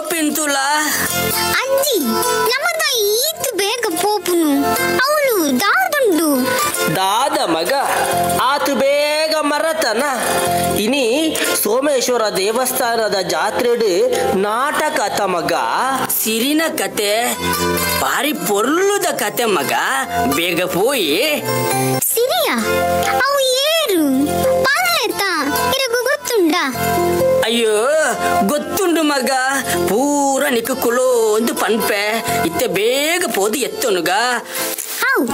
ಪೋಪಿಂತುಲ ಅಜ್ಜಿ ನಮದ ಈತ್ ಬೇಗ ಪೋಪುನು ಅವಳು ದಾದುಂಡು ದಾದ ಮಗ ಆತು ಬೇಗ ಮರತನ ಇನಿ ಸೋಮೇಶ್ವರ ದೇವಸ್ಥಾನದ ಜಾತ್ರೆಡು ನಾಟಕ ಮಗ ಸಿರಿನ ಕತೆ ಬಾರಿ ಪೊರ್ಲುದ ಕತೆ ಮಗ ಬೇಗ ಪೋಯಿ ಸಿರಿಯ ಅವು ಏರು ಪಾದಲೆತ್ತ ಇರಗು ಗೊತ್ತುಂಡ ಅಯ್ಯೋ ಗೊತ್ತುಂಡು ಮಗ ಪೂರ ನಿಕ್ಕು ಕುಲೋಂದು ಪನ್ಪೆ ಇತ್ತೆ ಬೇಗ ಪೋದು ಎತ್ತನುಗ ಅವು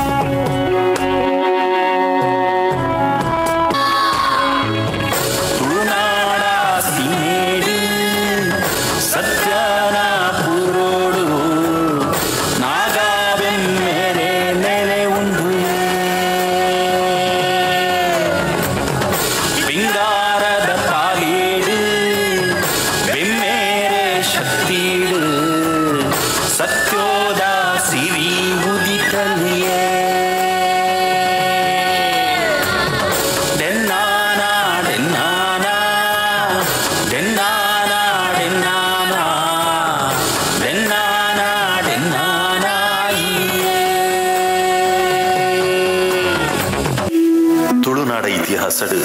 ತುಳುನಾಡ ಇತಿಹಾಸಡು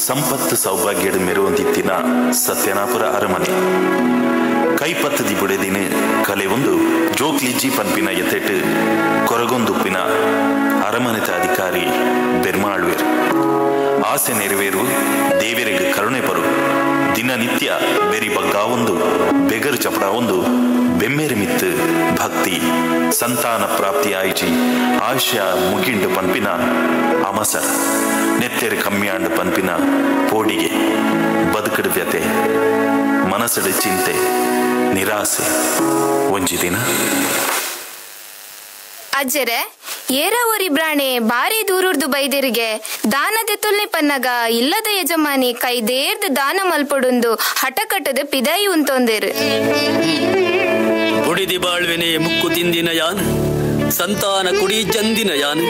ಸಂಪತ್ತು ಸೌಭಾಗ್ಯಡು ಮೆರುವಂತಿತ್ತಿನ ಸತ್ಯನಾಪುರ ಅರಮನೆ ಕೈಪತ್ತದಿ ಬುಡೆದಿನ ಕಲೆ ಒಂದು ಜೋಕ್ಲಿಜ್ಜಿ ಪನ್ಪಿನ ಎತೆಟು ಕೊರಗೊಂದುಪ್ಪಿನ ಅರಮನೆತ ಅಧಿಕಾರಿ ಬೆರ್ಮಾಳ್ವೇರು ಆಸೆ ನೆರವೇರು ದೇವರಿಗೆ ಕರುಣೆ ಬರು ದಿನನಿತ್ಯ ಬೆರಿ ಬಗ್ಗಾವೊಂದು ಬೆಗರು ಚಪಡ ಒಂದು ಬೆಮ್ಮೆರೆ ಮಿತ್ತು ಭಕ್ತಿ ಸಂತಾನ ಪ್ರಾಪ್ತಿ ಆಯ್ಚಿ ಆಶಯ ಮುಗಿಂಡು ಪನ್ಪಿನ ಅಮಸ ನೆತ್ತೆರು ಕಮ್ಮಿಯಾಂಡು ಪನ್ಪಿನ ಪೋಡಿಗೆ ಬದುಕಡು ವ್ಯತೆ ಮನಸ್ಸಡು ಚಿಂತೆ ನಿರಾಸೆ ಒಂಜಿ ದಿನ ಅಜ್ಜರೆ ಏರ ಒರಿ ಬ್ರಾಣೆ ಬಾರಿ ದೂರುರ್ದು ಬೈದಿರಿಗೆ ದಾನದೆ ತುಲ್ನೆ ಪನ್ನಗ ಇಲ್ಲದ ಯಜಮಾನಿ ಕೈದೇರ್ದು ದಾನ ಮಲ್ಪೊಡುಂದು ಹಠಕಟ್ಟದ ಪಿದಾಯಿ ಉಂತೊಂದೇರು ಬುಡಿದಿ ಬಾಳ್ವೆನೆ ಮುಕ್ಕು ತಿಂದಿನ ಯಾನ್ ಸಂತಾನ ಕುಡಿ ಚಂದಿನ ಯಾನ್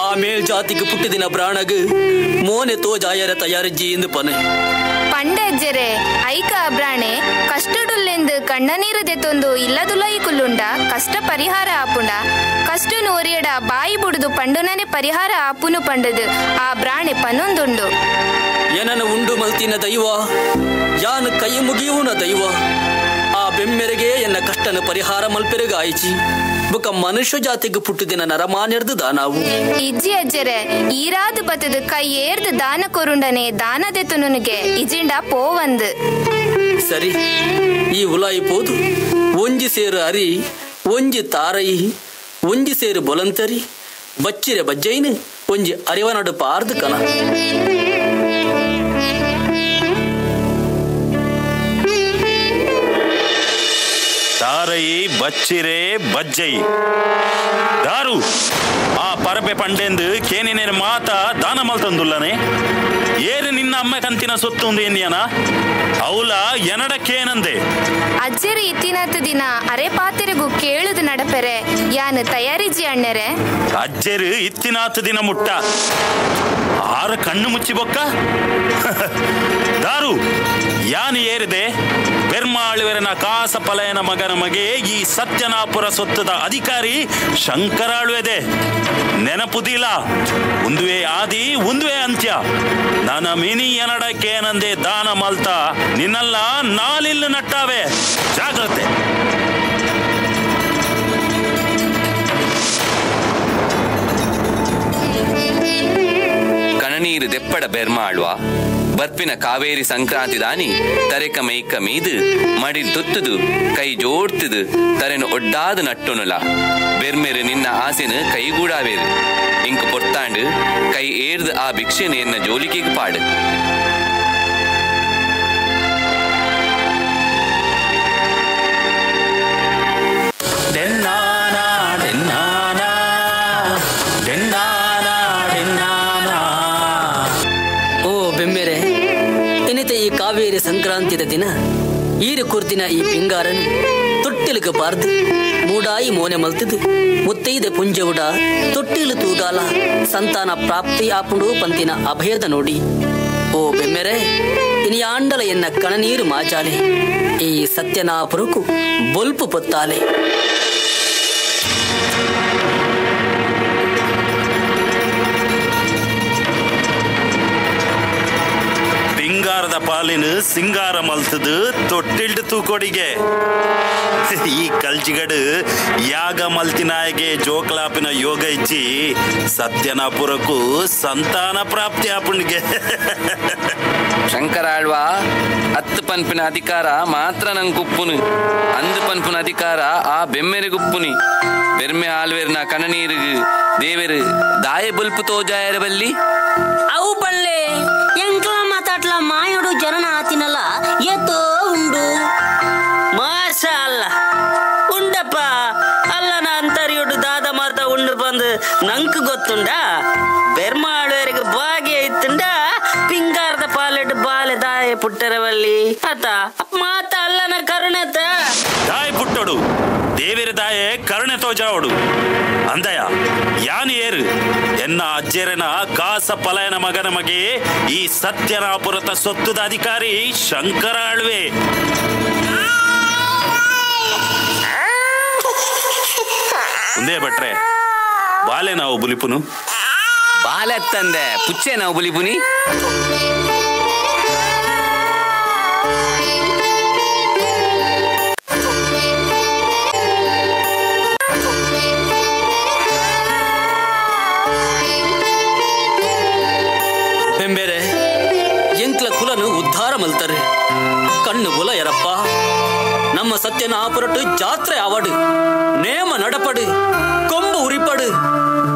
ಆ ಮೇಲ್ಜಾತಿಗೆ ಪುಟ್ಟಿದಿನ ಪ್ರಾಣಗ್ ಮೋನೆ ತೋಜಾಯರ ತಯಾರಿಜ್ಜಿ ಎಂದು ಪನೆ ಪಂಡ ಅಜ್ಜರೆ ಐಕ ಅಬ್ರಾಣೆ ಕಷ್ಟಡುಲ್ಲೆಂದು ಕಣ್ಣನೀರು ದೆತ್ತೊಂದು ಇಲ್ಲದುಲೈ ಕುಲ್ಲುಂಡ ಕಷ್ಟ ಪರಿಹಾರ ಆಪುಂಡ ಕಷ್ಟನು ಒರಿಯಡ ಬಾಯಿ ಬುಡುದು ಪಂಡುನನೆ ಪರಿಹಾರ ಆಪುನು ಪಂಡದು ಆ ಬ್ರಾಣೆ ಪನೊಂದುಂಡು ಏನನ ಉಂಡು ಮಲ್ತಿನ ದೈವ ಯಾನು ಕೈ ಮುಗಿಯುವನ ದೈವ ಆ ಬೆಮ್ಮೆರೆಗೆ ಎನ್ನ ಕಷ್ಟನ ಪರಿಹಾರ ಮಲ್ಪೆರೆಗ ಆಯ್ಚಿ ಬುಕ ಮನುಷ್ಯ ಜಾತಿಗೆ ಪುಟ್ಟಿದಿನ ನರಮಾನ್ಯರ್ದು ದಾನಾವು ಇಜ್ಜಿ ಅಜ್ಜರೆ ಈರಾದು ಬತ್ತದ ಕೈ ಏರ್ದು ದಾನ ಕೊರುಂಡನೆ ದಾನದೆತ್ತು ಇಜಿಂಡ ಪೋವಂದು ಸರಿ ಈ ಉಲಾಯಿ ಪೋದು ಒಂಜಿ ಸೇರು ಅರಿ ಒಂಜಿ ತಾರೈ ಒಂಜಿ ಸೇರು ಬೊಲಂತರಿ ಬಚ್ಚಿರೆ ಬಜ್ಜೈನು ಒಂಜಿ ಅರಿವನಡು ಪಾರ್ದು ಕನ ತಾರೈ ಬಚ್ಚಿರೆ ಬಜ್ಜೈ ದಾರು ಆ ಪರಬೆ ಪಂಡೆಂದು ಕೇನಿನ ಮಾತ ದಾನ ಮಲ್ತಂದುಲ್ಲನೆ ಏರು ನಿನ್ನ ಅಮ್ಮ ಕಂತಿನ ಸೊತ್ತುಂದು ಎಂದಿಯನ ಅವಲ ಎನಡ ಕೇನಂದೆ ಅಜ್ಜರು ಇತ್ತಿನತ್ತು ದಿನ ಅರೆ ಪಾತೆರೆಗು ಕೇಳುದು ನಡಪೆರೆ ಯಾನು ತಯಾರಿಜಿ ಅಣ್ಣರೆ ಅಜ್ಜರು ಇತ್ತಿನಾತು ದಿನ ಮುಟ್ಟ ಆರ ಕಣ್ಣು ಮುಚ್ಚಿ ಬೊಕ್ಕ ದಾರು ಯಾನು ಏರಿದೆ ಬೆರ್ಮಾಳುವೆರನ ಕಾಸ ಪಲಯನ ಮಗನ ಮಗೆ ಈ ಸತ್ಯನಾಪುರ ಸೊತ್ತದ ಅಧಿಕಾರಿ ಶಂಕರಾಳುವೆದೆ ನೆನಪುದಿಲ್ಲ ಒಂದುವೆ ಆದಿ ಒಂದುವೆ ಅಂತ್ಯ ನನ್ನ ಮಿನಿ ಎನಡಕ್ಕೇನಂದೆ ದಾನ ಮಲ್ತ ನಿನ್ನಲ್ಲ ನಾಲಿಲ್ಲು ನಟ್ಟಾವೆ ಜಾಗ್ರತೆ. ಕಣನೀರು ದೆಪ್ಪಡ ಬೆರ್ಮಾಳ್ವ ಬರ್ಪಿನ ಕಾವೇರಿ ಸಂಕ್ರಾಂತಿ ದಾನಿ ತರೆಕ ಮೈಕ ಮೀದು ಮಡಿ ತುತ್ತುದು ಕೈ ಜೋಡ್ತುದು ತರೆನು ಒಡ್ಡಾದ ನಟ್ಟುನುಲ ಬೆರ್ಮೆರು ನಿನ್ನ ಆಸೆನು ಕೈಗೂಡಾವೇರು ಇಂಕು ಪೊರ್ತಾಂಡು ಕೈ ಏರ್ದು ಆ ಭಿಕ್ಷೆನು ಎನ್ನ ಜೋಲಿಕೆಗೆ ಪಾಡು. ಓ ಬೆಮ್ಮೆರೆ, ಇನಿತ ಈ ಕಾವೇರಿ ಸಂಕ್ರಾಂತಿದ ದಿನ ಈರು ಕುರ್ದಿನ ಈ ಪಿಂಗಾರನು ತೊಟ್ಟಿಲುಗ ಪಾರ್ದು ಮೂಡಾಯಿ ಮೋನೆ ಮಲ್ತಿದು ಮುತ್ತೈದ ಪುಂಜವುಡ ತೊಟ್ಟಿಲು ತೂಗಾಲ ಸಂತಾನ ಪ್ರಾಪ್ತಿ ಆಪುಂಡು ಪಂತಿನ ಅಭಯದ ನೋಡಿ. ಓ ಬೆಮ್ಮೆರೆ, ಇನಿಯಾಂಡಲ ಎನ್ನ ಕಣನೀರು ಮಾಜಾಲೆ. ಈ ಸತ್ಯನಾಪುರಕು ಬೊಲ್ಪು ಪೊತ್ತಾಲೆ. ಪಿಂಗಾರದ ಪಾಲಿನ ಸಿಂಗಾರ ಮಲ್ತದು ತೊಟ್ಟಿಲ್ಡು ತೂಕೊಡಿಗೆ. ಈ ಕಲ್ಚಿಗಡು ಯಾಗ ಮಲ್ತಿನಾಯಗೆ ಜೋಕ್ಲಾಪಿನ ಯೋಗ ಇಚ್ಚಿ ಸತ್ಯನಾಪುರಕ್ಕೂ ಸಂತಾನ ಪ್ರಾಪ್ತಿ ಆಪುಣಿಗೆ. ಶಂಕರಾಳ್ವ ಅತ್ತು ಪನ್ಪಿನ ಅಧಿಕಾರ ಮಾತ್ರ ನಂಗುಪ್ಪುನು, ಅಂದು ಪನ್ಪಿನ ಅಧಿಕಾರ ಆ ಬೆಮ್ಮೆರಿಗುಪ್ಪುನಿ. ಬೆರ್ಮೆ ಆಲ್ವೇರ್ನ ಕಣನೀರುಗು ದೇವೆರು ದಾಯ ಬೊಲ್ಪು ತೋಜಾಯರ ಬಲ್ಲಿ. ಅವು ಬಲ್ಲೆ ಎಂಕ್ಲ ಮಾತಾಟ್ಲ ಮಾಯೋಡು ಜನನ ಆತಿನಲ್ಲ ಏತೋ ಉಂಡು. ಮಾಷಾ ಅಲ್ಲ ಉಂಡಪ್ಪ ಅಲ್ಲನ ಅಂತರಿಯೋಡು ದಾದ ಮಾತ ಉಂಡು ಬಂದು ನಂಕ್ ಗೊತ್ತುಂಡ. ಬೆರ್ಮಾಳುವರಿಗೆ ಭಾಗ್ಯ ಇತ್ತುಂಡ ಪಿಂಗಾರದ ಪಾಲೆಟ್ ಬಾಲೆ ದಾಯ ಪುಟ್ಟರವಲ್ಲಿ ಆತ ಮಾತ ಅಲ್ಲನ ಕರುಣತ. ದಾಯ ಪುಟ್ಟೋಡು ದೇವಿರ ದಾಯೆ ಕರುಣೆ ತೋಜಾವಡು. ಅಂದಯ ಯಾನ್ ಏರು ಎನ್ನ ಅಜ್ಜೆರನ ಕಾಸ ಪಲಯನ ಮಗನ ಮಗೆ ಈ ಸತ್ಯನಾಪುರತ ಸೊತ್ತುದ ಅಧಿಕಾರಿ ಶಂಕರ ಆಳ್ವೆ. ಒಂದೇ ಭಟ್ರೆ ಬಾಲೆ ನಾವು ಬುಲಿಪುನು. ಬಾಲೆ ತಂದೆ ಪುಚ್ಚೆ ನಾವು ಬುಲಿಪುನಿ. ಬೆಂಬೇರೆ ಎಂಕ್ಲ ಕುಲನು ಉದ್ಧಾರ ಮಲ್ತಾರೆ ಕಣ್ಣು ಬುಲಯರಪ್ಪ. ನಮ್ಮ ಸತ್ಯನಾಪುರಟ್ಟು ಜಾತ್ರೆ ಆವಡು, ನೇಮ ನಡಪಡು, ಕೊಂಬು ಉರಿಪಡು,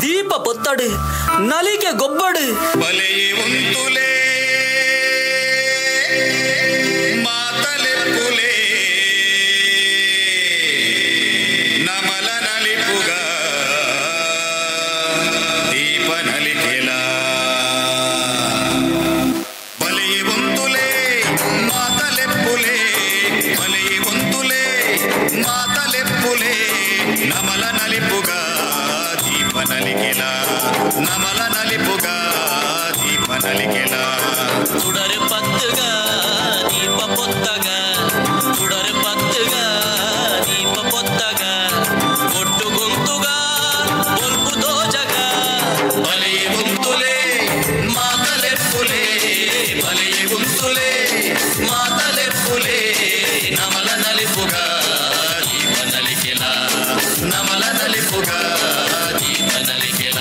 ದೀಪ ಪೊತ್ತಡು, ನಲಿಗೆ ಗೊಬ್ಬಡು. ತುಡರು ಪತ್ತುಗ ದೀಪ ಪೊತ್ತಗ, ತುಡರು ಪತ್ತುಗ ದೀಪ ಪೊತ್ತಗ, ಒಟ್ಟು ಗುಂತುಗ ಬೊಲ್ಪು ದೋಜಗ. ಬಲೆಯೇ ಉಂತುಲೆ ಮಾತಲೆಪ್ಪುಲೆ, ಬಲೆಯೇ ಉಂತುಲೆ ಮಾತಲೆಪ್ಪುಲೆ, ನಮಲ ನಲಿಪುಗ ದೀಪ ನಲಿಕೆಲ, ನಮಲ ನಲಿಪುಗ ದೀಪ ನಲಿಕೆಲ.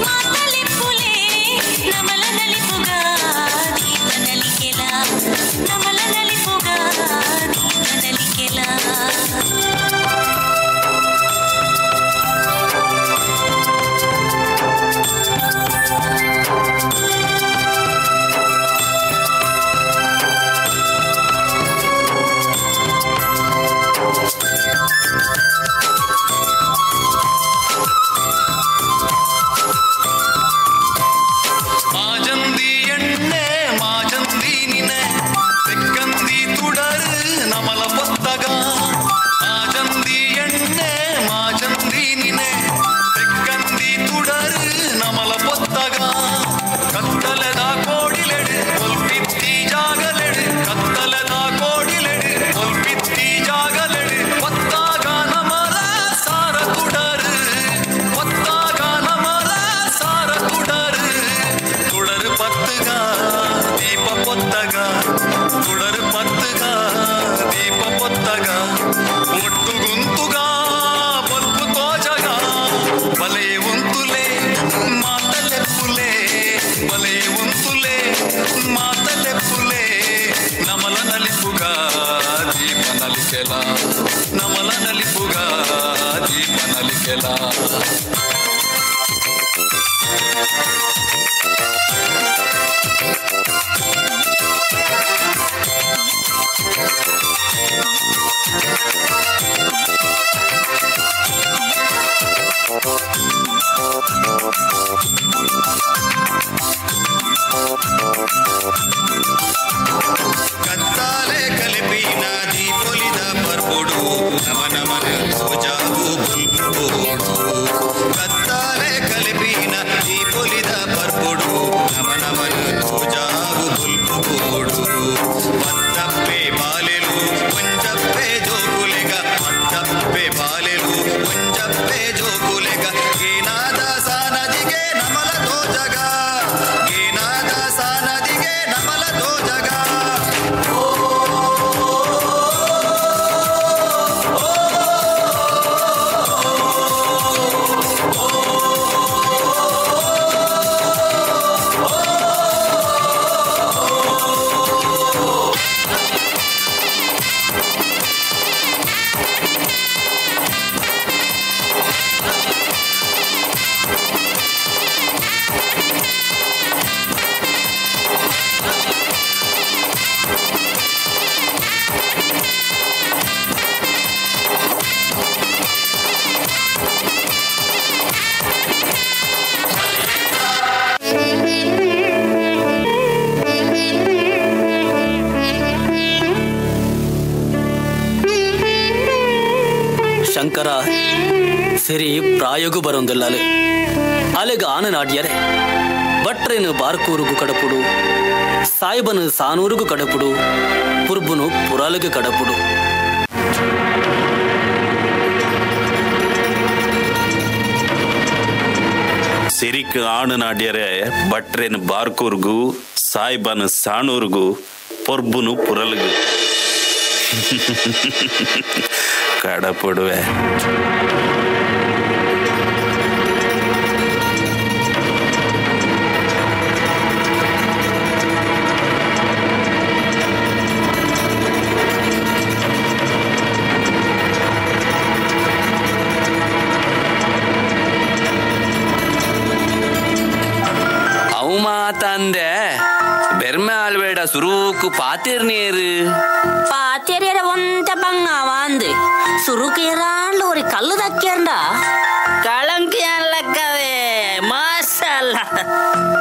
ಮಾತಲೆಪ್ಪುಲೆ, ದೀಪ ನಲಿಕೆಲ ನಮಲ ನಲಿಪುಗ ದೀಪ ನಲಿಕೆಲ. ಕತ್ತಾಲೆ ಕಲಿಪಿನ ದೀಪೊಲಿದ ಪರ್ಬುಡು ನಮ ನಮನ ತೋಜಾವು ಬುಲ್ಪೋಡು. ಕತ್ತಾಲೆ ಕಲಿಪಿನ ದೀಪೊಲಿದ ಪರ್ಬುಡು ನಮ ನಮನ ತೋಜಾವು ಬುಲ್ಪೋಡು. ಪತ್ತಪ್ಪೆ ಬಾಲೆಲು ಒಂಜಪ್ಪೆ ಜೋಕುಲೆಗ ಪತ್ತಪ್ಪೆ ಬಾಲೆಲು ಒಂಜಪ್ಪೆ ಜೋಕುಲೆಗ ಗೇನಾದ ಸಾನದಿಗೆ ನಮಲ ತೋಜಗ ಗೇನಾದ ಸಾನದಿಗೆ ನಮಲ ತೋಜಗ. ಶಂಕರ ಸಿರಿ ಪ್ರಾಯೋಗು ಬರೊಂದಿಲ್ಲಲೆ ಅಲೆಗ ಆನನಾಡ್ಯರೆ ಭಟ್ರೇನು ಬಾರ್ಕೂರುಗು ಕಡಪುಡು ಸಾಯಿಬನು ಸಾನೂರುಗು ಕಡಪುಡು ಪುರ್ಬುನು ಪುರಾಲುಗು ಕಡಪುಡು. ಸಿರಿಕ್ ಆಣನಾಡ್ಯರೆ ಭಟ್ರೇನು ಬಾರ್ಕೂರ್ಗು ಸಾಯಿಬನು ಸಾನೂರುಗು ಪೊರ್ಬುನು ಪುರಲುಗು ಕಡಪುಡುವೆ. ಅವು ಮಾತಂದೆ ಬೆರ್ಮೆ ಆಲ್ಬೇಡ ಸುರೂಕು ಪಾತಿರ್ ನೀರು ಪಾತೆರಿಯರ ಒಂತೆ ಬಂಗಾವ ಅಂದು ಸುರುಕು ಏರಾಂಡ್ಲ ಒರಿ ಕಲ್ಲು ದಕ್ಕೇರ್ಂಡ ಕಳಂಕಿ ಅನ್ಲಕ್ಕವೇ ಮಾಶಲ್ಲ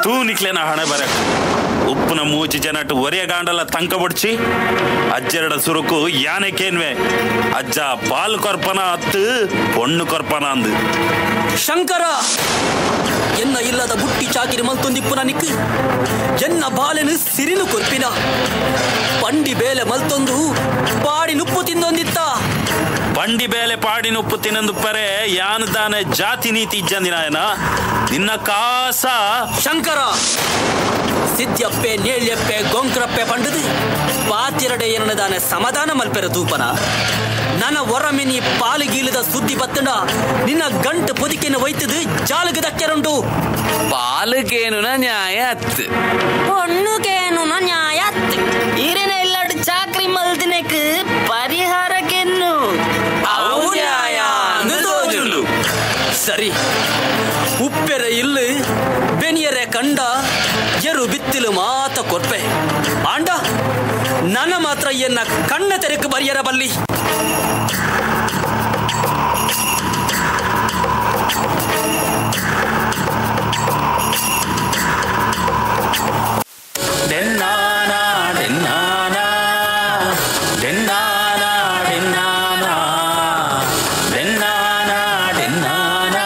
ತೂ ನಿಕ್ಲೇನ ಹಣೆ ಬರಕ್ ಉಪ್ಪುನ ಮೂಜಿ ಜನಟ್ ಒರೆಯ ಗಾಂಡಲ ತಂಕ ಬಡ್ಚಿ ಅಜ್ಜೆರಡ ಸುರುಕು ಯಾನೆ ಕೇನ್ವೆ ಅಜ್ಜ ಪಾಲ್ ಕೊರ್ಪನ ಅತ್ತು ಪೊಣ್ಣು ಕೊರ್ಪನ ಅಂದು. ಶಂಕರ ಎನ್ನ ಇಲ್ಲದ ಬುಟ್ಟಿ ಚಾಕಿರಿ ಮಲ್ತೊಂದಿಪ್ಪುನ ನಿಕ್ ಎನ್ನ ಬಾಲೆನು ಸಿರಿನು ಕೊರ್ಪಿನ ಪಂಡಿ ಬೇಲೆ ಮಲ್ತೊಂದು ಪಾಡಿ ನುಪ್ಪು ತಿಂದೊಂದಿತ್ತ ಪಂಡಿ ಬೇಲೆ ಪಾಡಿ ನುಪ್ಪು ತಿನ್ನೊಂದು ಪರೆ ಯಾನು ದಾನೆ ಜಾತಿ ನೀತಿ ಇಜ್ಜಂದಿನಾಯನ ನಿನ್ನ ಕಾಸ. ಶಂಕರ ಸಿದ್ಯಪ್ಪೆ ನೇಳ್ಯಪ್ಪೆ ಗೊಂಕ್ರಪ್ಪೆ ಪಂಡದು ಪಾತಿರಡೆ ಏನದಾನೆ ಸಮಾಧಾನ ಮಲ್ಪೆರ ತೂಪನ ನನ್ನ ಹೊರಮಿನಿ ಪಾಲುಗೀಲದ ಸುದ್ದಿ ಬತ್ತಂಡ ನಿನ್ನ ಗಂಟು ಪೊದಿಕೆನ ಒಯ್ತದು ಜಾಲಗದಕ್ಕೆರುಂಟು. ಪಾಲುಗೇನು ನ್ಯಾಯ ಅತ್ತು ಪೊಣ್ಣುಗೇನು ನ್ಯಾಯ ಅತ್ತು ಈರೇನ ಇಲ್ಲಾಡು ಚಾಕ್ರಿ ಮಲ್ದಿನಕ್ ಪರಿಹಾರಕ್ಕೆನ್ನು ಅವು ನ್ಯಾಯ ತೋಜುಂಡು. ಸರಿ ಉಪ್ಪೆರೆ ಇಲ್ಲು ಬೆನಿಯರೆ ಕಂಡ ಎರು ಬಿತ್ತಿಲು ಮಾತ ಕೊರ್ಪೆ ಆಂಡ ನನ್ನ ಮಾತ್ರ ಎನ್ನ ಕಣ್ಣ ತೆರಕು ಬರಿಯರ ಬಲ್ಲಿ. ಡೆನ್ನಾನಾ ಡೆನ್ನಾನಾ ಡೆನ್ನಾನಾ ಡೆನ್ನಾನಾ ಡೆನ್ನಾನಾ ಡೆನ್ನಾನಾ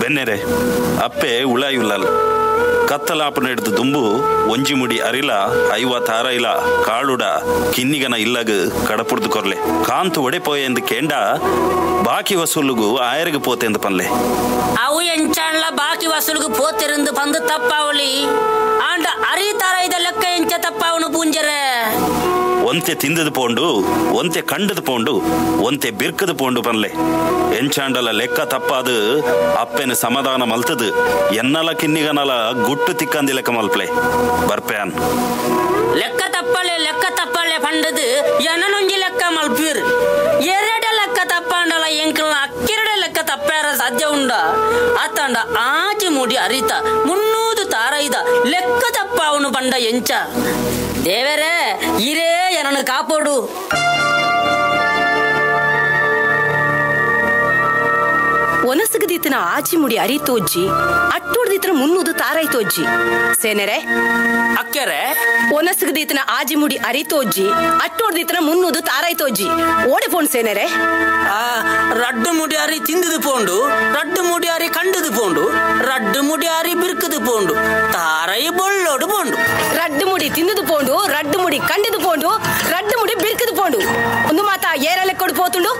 ಬೆನ್ನೆರೆ ಅಪ್ಪೆ ಉಳಾಯುಲ್ಲಲ್ ಕತ್ತಲಾಪನ ಹಿಡಿದು ದುಂಬು ಒಂಜಿ ಮುಡಿ ಅರಿಲ ಐವ ತಾರ ಇಲ್ಲ ಕಾಳುಡ ಕಿನ್ನಿಗನ ಇಲ್ಲಗ ಕಡಪುಡ್ದು ಕೊರ್ಲೆ ಕಾಂತು ಒಡೆಪೋಯೆಂದು ಕೇಂಡ ಬಾಕಿ ವಸೂಲುಗು ಆಯರ್ಗು ಪೋತೆಂದು ಪನ್ಲೆ. ಅವು ಎಂಚಾಣ್ಲ ಬಾಕಿ ವಸೂಲುಗು ಪೋತೆರೆಂದು ಪಂದು ತಪ್ಪಾವಲಿ ಆಂಡ ಅರಿ ತಾರ ಇದ ಲೆಕ್ಕ ಎಂಚ ತಪ್ಪಾವನು ಪೂಂಜರೆ. ಒಂತೆ ತಿಂದದ ಪೋಂಡು, ಒಂತೆ ಕಂಡದ ಪೋಂಡು, ಒಂತೆ ಬಿರ್ಕದ ಪೋಂಡು ಪನ್ಲೆ. ಎಂಚಾಂಡಲ ಲೆಕ್ಕ ತಪ್ಪಾದು ಅಪ್ಪೆನ ಸಮಾಧಾನ ಮಲ್ತದು ಎನ್ನಲ ಕಿನ್ನಿಗನಲ ಗುಟ್ಟು ತಿಕ್ಕಂದಿ ಲೆಕ್ಕ ಮಲ್ಪ್ಲೆ ಬರ್ಪ್ಯಾನ್. ಲೆಕ್ಕ ತಪ್ಪಳೆ ಲೆಕ್ಕ ತಪ್ಪಳೆ ಪಂಡದು ಎನನೊಂಜಿ ಲೆಕ್ಕ ಮಲ್ಪೀರ್. ಎರಡ ಲೆಕ್ಕ ತಪ್ಪಾಂಡಲ ಎಂಕಲ್ನ ಅಕ್ಕಿರಡೆ ಲೆಕ್ಕ ತಪ್ಪಾರ ಸಾಧ್ಯ ಉಂಡ. ಆತಾಂಡ ಆಜಿ ಮೂಡಿ ಅರಿತ 300 ತಾರೈದ ಲೆಕ್ಕ ತಪ್ಪಾವನು ಪಂಡ ಎಂಚ. ದೇವರೇ ಇರೇ ಎನನ್ನು ಕಾಪಾಡು. ಒನಸಗದೀತನ ಆಚಿ ಮುಡಿ ಅರಿತೋಜ್ಜಿ, ಅಟ್ಟೋಡ್ದಿತನ 300 ತಾರೈತೋಜ್ಜಿ. ಸೇನೆರೆ ಅಕ್ಕೆರೆ ಒನಸಗದೀತನ ಆಜಿ ಮುಡಿ ಅರಿತೋಜ್ಜಿ, ಅಟ್ಟೋಡ್ದಿತನ 300 ತಾರೈತೋಜ್ಜಿ. ಓಡೆ ಫೋನ್ ಸೇನೆರೆ. ಆ ರಡ್ಡು ಮುಡಿ ಅರಿ ತಿಂದದು ಪೋಂಡು, ರಡ್ಡು ಮುಡಿ ಅರಿ ಕಂಡದು ಪೋಂಡು, ರಡ್ಡು ಮುಡಿ ಅರಿ ಬಿರ್ಕದು ಪೋಂಡು, ತಾರೈ ಬೊಳ್ಳೋಡು ಪೋಂಡು. ರಡ್ಡು ಮುಡಿ ತಿಂದದು ಪೋಂಡು, ರಡ್ಡು ಮುಡಿ ಕಂಡದು ಪೋಂಡು, ರಡ್ಡು ಮುಡಿ ಬಿರ್ಕದು ಪೋಂಡು. ಒಂದು ಮಾತಾ ಏರ ಲೆಕ್ಕೊಡು ಪೋತುಂಡು?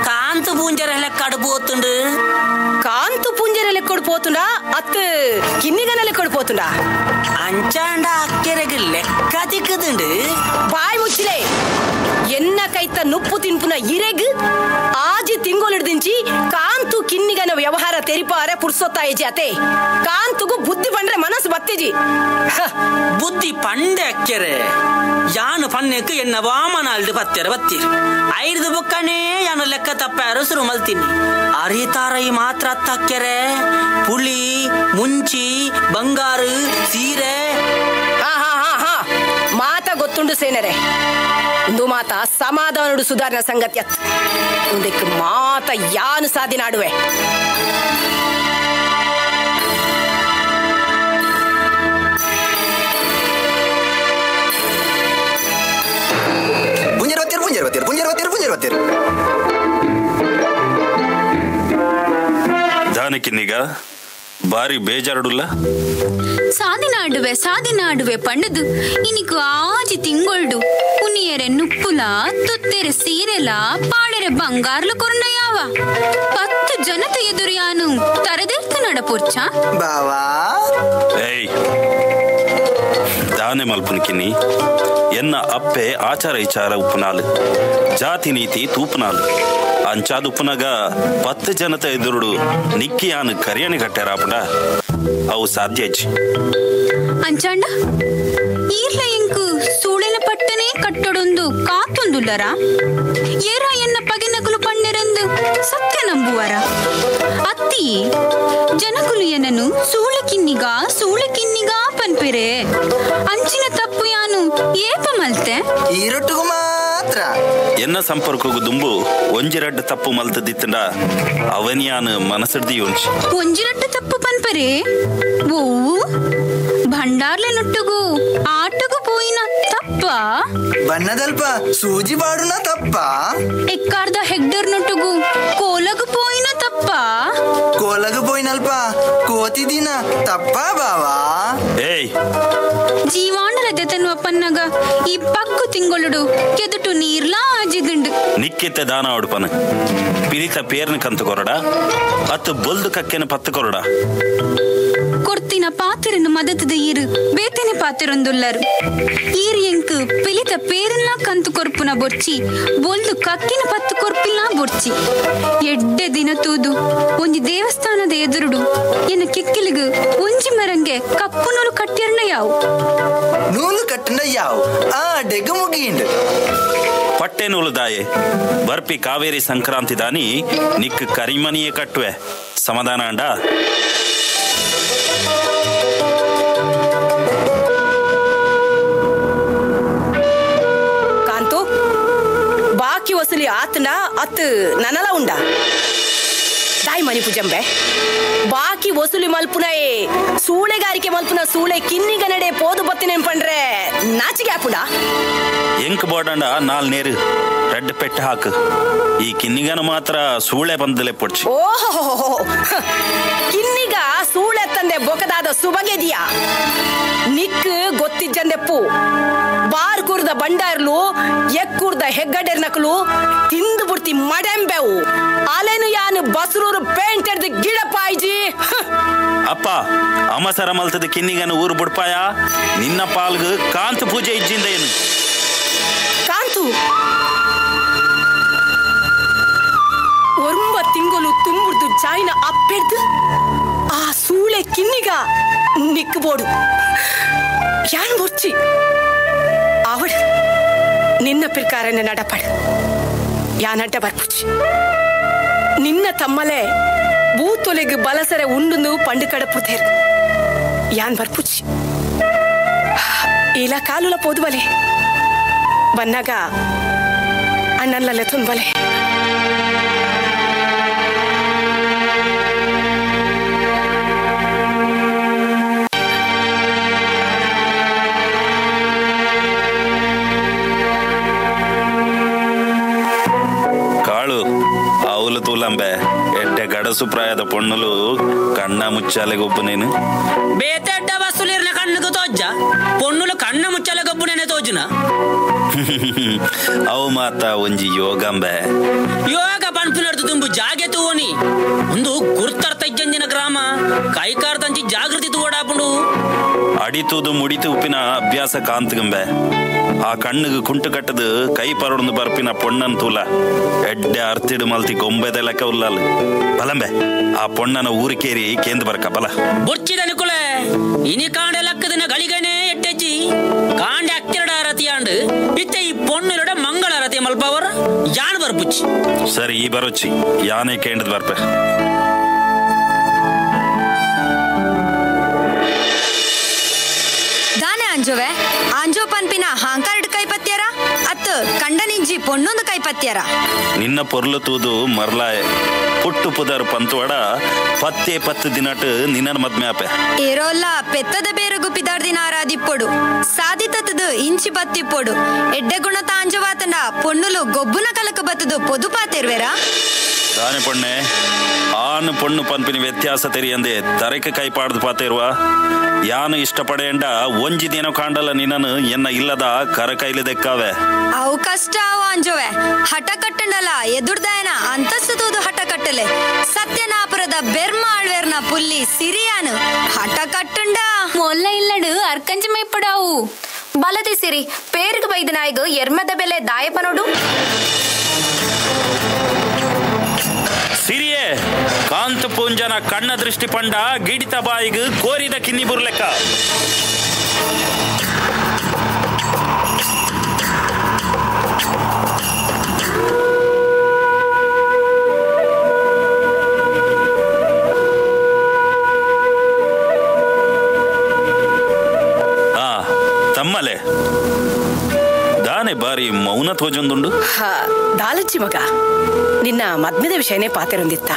ಕಾಂತು ಪೂಂಜರ ಲೆಕ್ಕಡು ಪೋತುಂಡು. ಕಾಂತು ಪುಂಜರ ಲೆಕ್ಕೊಡು ಪೋತುಂಡ ಅತ್ತು ಕಿನ್ನಿಗನ ಲೆಕ್ಕೊಡು ಪೋತುಂಡ? ಅಂಚಾಂಡ ಅಕ್ಕೆರೆಗೆ ಲೆಕ್ಕ ತಿಕ್ಕದುಂಡು. ಬಾಯ್ ಮುಚ್ಚಿಲೆ. ಎನ್ನ ಕೈತ ನುಪ್ಪು ತಿನ್ಪುನ ಇರೆಗ್ ಆಜಿ ತಿಂಗೊಳಿಡ್ದಿಂಚಿ ಕಾಂತು ಕಿನ್ನಿಗನ ವ್ಯವಹಾರ ತೆರಿಪಾರೆ ಪುರ್ಸೊತ್ತಾಯಿಜಿ ಅತೆ. ಕಾಂತುಗು ಬುದ್ಧಿ ಪಂಡ್ರೆ ಮನಸ್ಸು ಬತ್ತಿಜಿ. ಬುದ್ಧಿ ಪಂಡೆ ಅಕ್ಕೆರೆ ಯಾನು ಪನ್ನೆಕ್ ಎನ್ನ ವಾಮನಾಲ್ದು ಪತ್ತೆರ ಬತ್ತೀರಿ. ಐದು ಬುಕ್ಕನೇ ಯಾನು ಲೆಕ್ಕ ತಪ್ಪಾರು ಸುರು ಮಲ್ತೀನಿ. ಅರಿತಾರೈ ಮಾತ್ರ ಅತ್ತಕ್ಕೆರೆ ಪುಳಿ ಮುಂಚಿ ಬಂಗಾರು ಸೀರೆ. ಹಾ ಹಾ ಹಾ ಹಾ ಮಾತ ಗೊತ್ತುಂಡು ಸೇನರೆ. ಒಂದು ಮಾತ ಸಮಾಧಾನಡು ಸುಧಾರಣ ಸಂಗತಿ ಅತ್. ಒಂದಕ್ಕೆ ಮಾತ ಯಾನು ಸಾಧಿನಾಡುವೆ. ಪುಂಜರವತ್ತಿರು ಪುಂಜರವತ್ತಿರು ಪುಂಜರವತ್ತಿರು ಪುಂಜರವತ್ತಿರು. ದಾನಕಿನ್ನೀಗ ಬಾರಿ ಬೇಜಾರುಡುಲ್ಲ. ಸಾದಿನಾಡುವೆ ಸಾದಿನಾಡುವೆ ಪಂಡದು ಇನಿಕು ಆಜಿ ತಿಂಗೊಳ್ಡು ಉನಿಯರೆ ನುಪ್ಪುಲ ತುತ್ತೆರೆ ಸೀರೆಲ ಪಾಡೆರೆ ಬಂಗಾರ್ಲು ಕೊರಂಡ ಯಾವ 10 ಜನತ ಎದುರು ಯಾನು ತರದೆರ್ತು ನಡಪೊರ್ಚ ಬಾವಾ. ಏಯ್ ದಾನೆ ಮಲ್ಪುನ್ಕಿನಿ ಎನ್ನ ಅಪ್ಪೆ ಆಚಾರ ವಿಚಾರ ಉಪ್ಪುನಾಲು, ಜಾತಿ ನೀತಿ ತೂಪುನಾಲು. ಅಂಚಾದುಪ್ಪುನಗ 10 ಜನತ ಎದುರುಡು ನಿಕ್ಕಿಯಾನು ಕರಿಯಣಿ ಕಟ್ಟೆರಾಪುಂಡ ಅವು ಸಾಧ್ಯ. ಅಂಚಾಂಡ ಈರ್ಲ ಎಂಕು ಸೂಳೆನ ಪಟ್ಟನೆ ಕಟ್ಟಡೊಂದು ಕಾತೊಂದುಲ್ಲರ ಏರ ಎನ್ನ ಪಗೆನಕುಲು ಪಣ್ಣೆರೆಂದು ಸತ್ಯ ನಂಬುವರ. ಅತ್ತಿ ಜನಕುಲು ಎನ್ನನು ಸೂಳೆ ಕಿನ್ನಿಗ ಸೂಳೆ ಕಿನ್ನಿಗ ಪನ್ಪೆರೆ. ಅಂಚಿನ ತಪ್ಪು ಯಾನು ಏಪ ಮಲ್ತೆ? ಈರೊಟ್ಟಿಗೂ ಮಾತ್ರ ಎನ್ನ ಸಂಪರ್ಕಗೂ ದುಂಬು ಒಂಜಿರಡ್ಡು ತಪ್ಪು ಮಲ್ತದಿತ್ತಂಡ ಅವನಿಯಾನು ಮನಸ್ಸಿಡ್ದಿ ಒಂಜಿ ಒಂಜಿರಡ್ಡು ತಪ್ಪು ಪನ್ಪರೆ. ಓವು ಭಂಡಾರ್ಲೆ ನುಟ್ಟುಗು ಆಟಗು ಪೋಯಿನ ತಪ್ಪ? ಬಣ್ಣದಲ್ಪ ಸೂಜಿ ಬಾಡುನ ತಪ್ಪ? ಎಕ್ಕಾರ್ದ ಹೆಗ್ಡರ್ ನುಟ್ಟುಗು ಕೋಲಗು ಪೋಯಿನ ತಪ್ಪ? ಕೋಲಗು ಪೋಯಿನಲ್ಪ ಕೋತಿ ದಿನ ತಪ್ಪ ಬಾವಾ? ಏಯ್ ಜೀವಾಂಡಲ ದೆತನ್ವ ಪನ್ನಗ ಈ ಪಕ್ಕು ತಿಂಗೊಳುಡು ಕೆದುಟು ನೀರ್ಲಾ ಆಜಿದುಂಡು. ನಿಕ್ಕಿತ್ತೆ ದಾನ ಉಡುಪನ ಪಿರಿತ ಪೇರ್ನ ಕಂತು ಕೊರಡ ಅತ್ತು ಬೊಲ್ದು ಕಕ್ಕೆನ ಪತ್ತು ಕೊರಡ. ಕೊರ್ತಿನ ಪಾತಿರನ್ನು ಮದತದ ಈರು ಬೇತನೆ ಪಾತಿರೊಂದುಲ್ಲರು. ಈರು ಎಂಕು ಪಿಲಿತ ಪೇರನ್ನ ಕಂತು ಕೊರ್ಪುನ ಬೊರ್ಚಿ ಬೊಲ್ದು ಕಕ್ಕಿನ ಪತ್ತು ಕೊರ್ಪಿಲ್ಲ ಬೊರ್ಚಿ. ಎಡ್ಡೆ ದಿನ ತೂದು ಒಂಜಿ ದೇವಸ್ಥಾನದ ಎದುರುಡು ಎನ್ನ ಕಿಕ್ಕಿಲಿಗು ಒಂಜಿ ಮರಂಗೆ ಕಪ್ಪು ನೂಲು ಕಟ್ಟಿರ್ನ ಯಾವು ನೂಲು ಕಟ್ಟನ ಯಾವು ಆ ಡೆಗು ಮುಗಿಂಡು. ಪಟ್ಟೆ ನೂಲು ದಾಯೆ ಬರ್ಪಿ ಕಾವೇರಿ ಸಂಕ್ರಾಂತಿ ದಾನಿ ನಿಕ್ ಕರಿಮನಿಯೇ ಕಟ್ಟುವೆ ಸಮಾಧಾನ ಅಂಡ. ಕಾಂತು ಬಾಕಿ ವಸೂಲಿ ಆತನ ಅತ್ ನನಲ ಉಂಡ ದಾಯಿ ಮನಿ ಪೂಜಂಬೆ. ಬಾಕಿ ವಸೂಲಿ ಮಲ್ಪುನಯೇ ಸೂಳೆಗಾರಿಕೆ ಮಲ್ಪುನ ಸೂಳೆ ಕಿನ್ನಿಗ ನಡೆ ಪೋದು ಬತ್ತಿನೇನ್ ಪಂಡ್ರೆ ನಾಚಿಗೆ ಹಾಪುಂಡ. ಎಂಕ್ ಬೋಡಂಡ ನಾಲ್ ನೇರು ರೆಡ್ ಪೆಟ್ಟ ಹಾಕು. ಈ ಕಿನ್ನಿಗನ ಮಾತ್ರ ಸೂಳೆ ಬಂದಲೆ ಪೊಡ್ಚಿ. ಓಹೋ ಕಿನ್ನಿಗ ಸೂಳೆ ತಂದೆ ಬೊಕದಾದ ಸುಬಗೆದಿಯಾ ನಿಕ್ ಗೊತ್ತಿಜ್ಜಂದೆಪ್ಪು. ಬಾರ್ ಕೂರ್ದ ಬಂಡಾರ್ಲು ಎಕ್ಕೂರ್ದ ಹೆಗ್ಗಡೆರ್ ನಕಲು ತಿಂದು ಬುಡ್ತಿ ಮಡೆಂಬೆವು. ಅಲೆನು ಯಾನು ಬಸ್ರೂರು ಪೇಂಟ್ ಎಡ್ದು ಗಿಡ ಪಾಯ್ಜಿ. ಅಪ್ಪ ಅಮಸರ ಮಲ್ತದ ಕಿನ್ನಿಗನ ಊರು ಬುಡ್ಪಾಯ ನಿನ್ನ ಪಾಲ್ಗು ಕಾಂತ ಪೂಜೆ ಇಜ್ಜಿಂದ ಏನು. ಗೊತ್ತು. 9 ತಿಂಗಳು ತುಂಬುರ್ದು ಜಾಯಿನ ಅಪ್ಪೆಡ್ದು ಆ ಸೂಳೆ ಕಿನ್ನಿಗ ನಿಕ್ಕಬೋಡು ಯಾನ್ ಬೊರ್ಚಿ ಅವಳು ನಿನ್ನ ಪಿರ್ಕಾರನ ನಡಪಡು ಯಾನಡ್ಡ ಬರ್ಪುಚಿ ನಿನ್ನ ತಮ್ಮಲೆ ಬೂತೊಲೆಗ್ ಬಲಸರೆ ಉಂಡುಂದು ಪಂಡು ಕಡಪುದೇರು ಯಾನ್ ಬರ್ಪುಚಿ ಇಲ್ಲ ಕಾಲುಲ ಪೋದು ಬಲೆ ಬನ್ನಾಗ ಅಣ್ಣನ್ಲಲೆ ತೊಂಬಲೆ. ಕಾಳು ಆవులు ತೂಲಂಬೆ ಎಟ್ಟೆ ಗಡಸು ಪ್ರಾಯದ ಪೊಣ್ಣುಲು ಕಣ್ಣ ಮುಚ್ಚಾಲೆ ಗೊಬ್ಬು ನೀನು ಬೇತೆಡ್ಡ ಬಸ್ಸುಲಿರ್ನ ಕಣ್ಣುకు ತೋಜ್ಜ ಪೊಣ್ಣುಲು ಕಣ್ಣ ಮುಚ್ಚಾಲೆ ಗೊಬ್ಬು ನೇನೆ ತೋಜುನ ಅವು ಮಾತ ಒಂಜಿ ಯೋಗಂಬೆ ಯೋಗ ಪನ್ಪಿನಡ್ದು ತುಂಬು ಜಾಗೆ ತೂವನಿ ಒಂದು ಗುರ್ತರ್ತ ಇಜ್ಜಂಜಿನ ಗ್ರಾಮ ಕೈಕಾರ್ದಂಚಿ ಜಾಗೃತಿ ತೂವಡಾಪುಂಡು ಅಡಿತೂದು ಮುಡಿತು ಉಪ್ಪಿನ ಅಭ್ಯಾಸ ಕಾಂತಗಂಬೆ ಆ ಕಣ್ಣುಗು ಕುಂಟು ಕಟ್ಟದು ಕೈ ಪರೊಡೊಂದು ಬರ್ಪಿನ ಪೊಣ್ಣನ್ ತೂಲ ಎಡ್ಡೆ ಅರ್ತಿಡು ಮಲ್ತಿ ಗೊಂಬೆದ ಲೆಕ್ಕ ಉಲ್ಲಾಲ್ ಬಲಂಬೆ ಆ ಪೊಣ್ಣನ ಊರಿಕೇರಿ ಕೇಂದ್ರ ಬರ್ಕ ಬಲ ಬೊರ್ಚಿದ ನಿಕುಲೆ ಇನಿ ಕಾಂಡೆ ಲಕ್ಕದಿನ ಗಳಿಗನೆ ಎಟ್ಟೆಜ್ಜಿ ಕಾಂಡೆ ಅಕ್ಕಿರಡ ಅರತಿಯಾಂಡು ಇತ್ತೆ ಈ ಪೊಣ್ಣುಲೊಡ ಮಂಗಳ ಅರತಿ ಮಲ್ಪವರ ಯಾನ್ ಬರ್ಪುಚ್ಚಿ. ಸರಿ ಈ ಬರೋಚ್ಚಿ ಯಾನೇ ಕೇಂದ್ರದ ಬರ್ಪೆ. ದಾನೆ ಅಂಜುವೆ ಅಂಜೋ ಪನ್ಪಿನ ಹಾಂಕಾರ್ಡ್ ಕೈಪತ್ಯರ ಅತ್ತು ಕಂಡನಿಂಜಿ ಪೊಣ್ಣೊಂದು ಕೈಪತ್ಯರ ನಿನ್ನ ಪೊರ್ಲು ತೂದು ಮರ್ಲಾಯೆ ಪುಟ್ಟು ಪುದರ್ ಪಂತುವಡ ಪತ್ತೆ ಪತ್ತು ದಿನಟ್ ನಿನ್ನ ಮದ್ಮೆ ಆಪೆ ಏರೋಲ್ಲ ಪೆತ್ತದ ಬೇರು ಗುಪ್ಪಿದಾರ್ದಿನ ಆರಾದಿಪ್ಪೊಡು ಸಾದಿತತದು ಇಂಚಿ ಬತ್ತಿಪ್ಪೊಡು ಎಡ್ಡೆ ಗುಣತ ಅಂಜುವಾತನ ಪೊಣ್ಣುಲು ಗೊಬ್ಬುನ ಕಲಕ ಬತ್ತದು ಪೊದು ಪಾತಿರ್ವೇರಾ ದಾನೆ ಪೊಣ್ಣೆ ಆನು ಪೊಣ್ಣು ಪನ್ಪಿನ ವ್ಯತ್ಯಾಸ ತೆರಿಯಂದೆ ತರಕ ಕೈ ಪಾಡ್ದು ಪಾತಿರುವ ಯಾನು ಇಷ್ಟಪಡೇಂಡ ಒಂಜಿ ದಿನ ಕಾಂಡಲ ನಿನ್ನನು ಎನ್ನ ಇಲ್ಲದ ಕರಕೈಲಿ ದೆಕ್ಕಾವೆ ಅವು ಕಷ್ಟ ಅವು ಅಂಜುವೆ ಹಠ ಕಟ್ಟಂಡಲ ಎದುರ್ದಾಯನ ಅಂತಸ್ತು ತೂದು ಹಠ ಕಟ್ಟಲೆ ಸತ್ಯನಾಪುರದ ಬೆರ್ಮ ಆಳ್ವೇರ್ನ ಪುಲ್ಲಿ ಸಿರಿಯಾನು ಹಠ ಕಟ್ಟಂಡ ಮೊಲ್ಲ ಇಲ್ಲಡು ಅರ್ಕಂಜಿ ಮೈಪಡಾವು ಬಲದಿ ಸಿರಿ ಪೇರ್ಗ್ ಬೈದ ನಾಯಿಗು ಎರ್ಮದ ಬೆಲೆ ದಾಯಪನೋಡು ಸಿರಿಯೇ ಕಾಂತ ಪೂಂಜನ ಕಣ್ಣ ದೃಷ್ಟಿ ಪಂಡ ಗಿಡಿತ ಬಾಯಿಗು ಕೋರಿದ ಕಿನ್ನಿ ಬುರ್ಲೆಕ್ಕ ಆ ತಮ್ಮಲೆ ದಾನೆ ಬಾರಿ ಮೌನ ತೋಜೊಂದುಂಡು ದಾಲಚ್ಚಿ ಮಗ ನಿನ್ನ ಮದ್ಮೆದ ವಿಷಯನೇ ಪಾತೆರೊಂದಿತ್ತ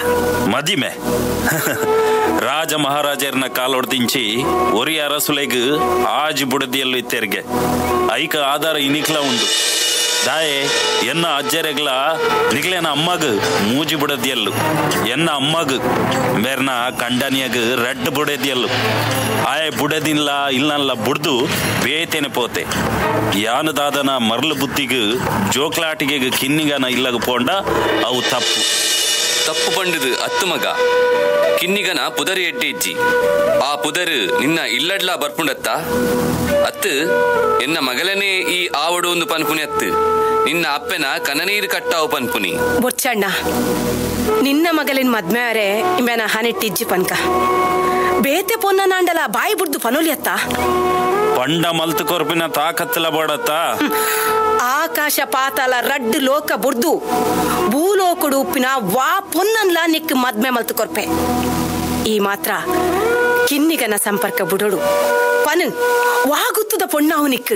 ಮದಿಮೆ ರಾಜ ಮಹಾರಾಜರ್ನ ಕಾಲೊಡ್ದಿಂಚಿ ಒರಿ ಅರಸುಲೆಗ್ ಆಜಿ ಬುಡದಿಯಲ್ಲು ಇತ್ತೆರ್ಗೆ ಐಕ ಆಧಾರ ಇನಿಕ್ಲ ಉಂಡು ದಾಯೆ ಎನ್ನ ಅಜ್ಜರೆಗ್ಲ ನಿಗ್ಲೇನ ಅಮ್ಮಗ್ ಮೂಜಿ ಬುಡದಿಯಲ್ಲು ಎನ್ನ ಅಮ್ಮಗ್ ಮೇರ್ನ ಕಂಡನಿಯಗ್ ರೆಡ್ ಬುಡದಿಯಲ್ಲು ಆಯೆ ಬುಡದಿಲ್ಲ ಇಲ್ಲಲ್ಲ ಬುಡ್ದು ಬೇತೇನೆ ಪೋತೆ ಯಾನು ದಾದನ ಮರ್ಲು ಬುತ್ತಿಗ್ ಜೋಕ್ಲಾಟಿಗೆ ಕಿನ್ನಿಗನ ಇಲ್ಲಗ ಪೋಂಡ ಅವು ತಪ್ಪು ತಪ್ಪು ಪಂಡುದು ಅತ್ತು ಮಗ ಕಿನ್ನಿಗನ ಪುದರ್ ಎಡ್ಡೆ ಇಜ್ಜಿ ಆ ಪುದರ್ ನಿನ್ನ ಇಲ್ಲಡ್ಲ ಬರ್ಪುಂಡತ್ತ ಅತ್ತು ಎನ್ನ ಮಗಲನೇ ಈ ಆವಡು ಒಂದು ಪನ್ಪುನಿ ಅತ್ತು ನಿನ್ನ ಅಪ್ಪೆನ ಕನನೀರು ಕಟ್ಟಾವು ಪನ್ಪುನಿ ಬೊಚ್ಚಣ್ಣ ನಿನ್ನ ಮಗಲಿನ ಮದ್ಮೆಯಾರೆ ಇಂಬೆನ ಹನೆಟ್ಟಿಜ್ಜಿ ಪನ್ಕ ಬೇತೆ ಪೊನ್ನ ನಾಂಡಲ ಬಾಯಿ ಬುಡ್ದು ಪನೋಲಿಯತ್ತ ಪಂಡ ಮಲ್ತು ಕೊರ್ಪಿನ ತಾಕತ್ತಲ ಬೋಡತ್ತ ಆಕಾಶ ಪಾತಾಲ ರಡ್ಡು ಲೋಕ ಬುಡ್ದು ಭೂಲೋಕಡು ಉಪ್ಪಿನ ವಾ ಪೊನ್ನನ್ಲ ನಿಕ್ ಮದ್ಮೆ ಮಲ್ತು ಕೊರ್ಪೆ ಈ ಮಾತ್ರ ಕಿನ್ನಿಗನ ಸಂಪರ್ಕ ಬುಡೋಡು ಪನು ವಾಗುತ್ತದ ಪೊಣ್ಣಾವು ನಿಕ್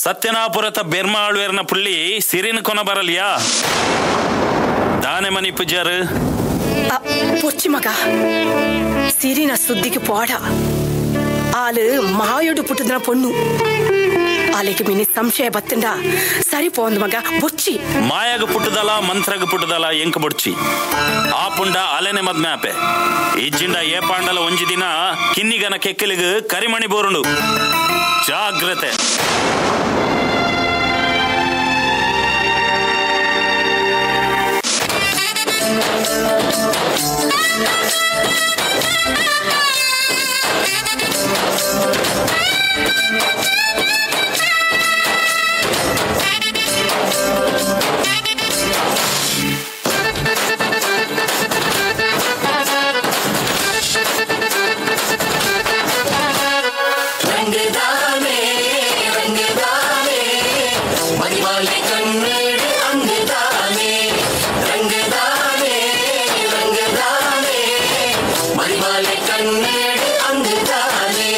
ಸತ್ಯನಾಪುರತ ಬೆರ್ಮಾಳ್ವೇರ್ನ ಪುಳ್ಳಿ ಸಿರಿನ ಕೊನ ಬರಲಿಯಾ ದಾನೆ ಮನಿ ಪೂಜಾರು ಪೊಚ್ಚಿ ಮಗ ಸಿರಿನ ಸುದ್ದಿಗೆ ಪೋಡ ಆಲು ಮಾಯೊಡು ಪುಟ್ಟದನ ಪೊಣ್ಣು ಆಲೆಗೆ ಮಿನಿ ಸಂಶಯ ಬತ್ತಂಡ ಸರಿ ಪೋಂದ್ ಮಗ ಬೊಚ್ಚಿ ಮಾಯಾಗ ಪುಟ್ಟದಲ ಮಂತ್ರಗ ಪುಟ್ಟದಲ ಎಂಕ ಬೊಡ್ಚಿ ಆ ಪುಂಡ ಅಲೆನೆ ಮದ್ಮೆ ಆಪೆ ಇಜ್ಜಿಂಡ ಏ ಪಾಂಡಲ ಒಂಜಿ ದಿನ ಕಿನ್ನಿಗನ ಕೆಕ್ಕಲಿಗ ಕರಿಮಣಿ ಬೋರುಂಡು ಜಾಗ್ರತೆ ಮಲೆ ಕಣ್ಣೇಡು ಅಂದುದಾನೆ.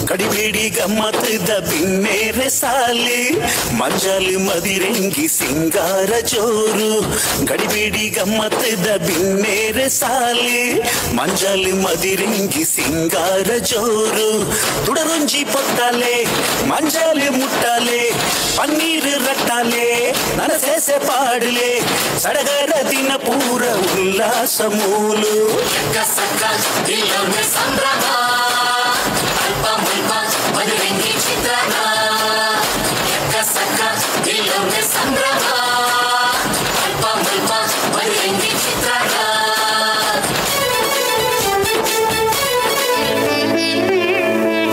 ಕಡಿಬೇಡಿ ಗಮ್ಮತ್ತದ ಬಿನ್ನೇರೆ ಸಾಲಿ ಮಂಜಾಲು ಮದಿರೆಂಗಿ ಸಿಂಗಾರ ಜೋರು. ಗಡಿಬೇಡಿ ಗಮ್ಮತ್ತದ ಬಿನ್ನೇರೆ ಸಾಲಿ ಮಂಜಾಲು ಮದಿರೆಂಗಿ ಸಿಂಗಾರ ಜೋರು. ತುಡರೊಂಜಿ ಪೊತ್ತಾಲೆ ಮಂಜಾಲು ಮುಟ್ಟಾಲೆ ಪನ್ನೀರು ರಟ್ಟಾಲೆ ನರಸೇಸೆ ಪಾಡಲೆ ಸಡಗರ ದಿನ ಪೂರ ಉಲ್ಲಾಸ ಮೂಲು. ಸಕ್ಕ ಇಲ್ಲೊಮ್ಮೆ ಸಂಭ್ರಮ ಅಲ್ಪ ಮುಲ್ಪ ಮದುವೆಂಗಿ ಚಿತ್ರಣ. ಎಕ್ಕ ಸಕ್ಕ ಇಲ್ಲೊಮ್ಮೆ ಸಂಭ್ರಮ ಅಲ್ಪ ಮುಲ್ಪ ಮದುವೆಂಗಿ ಚಿತ್ರಣ.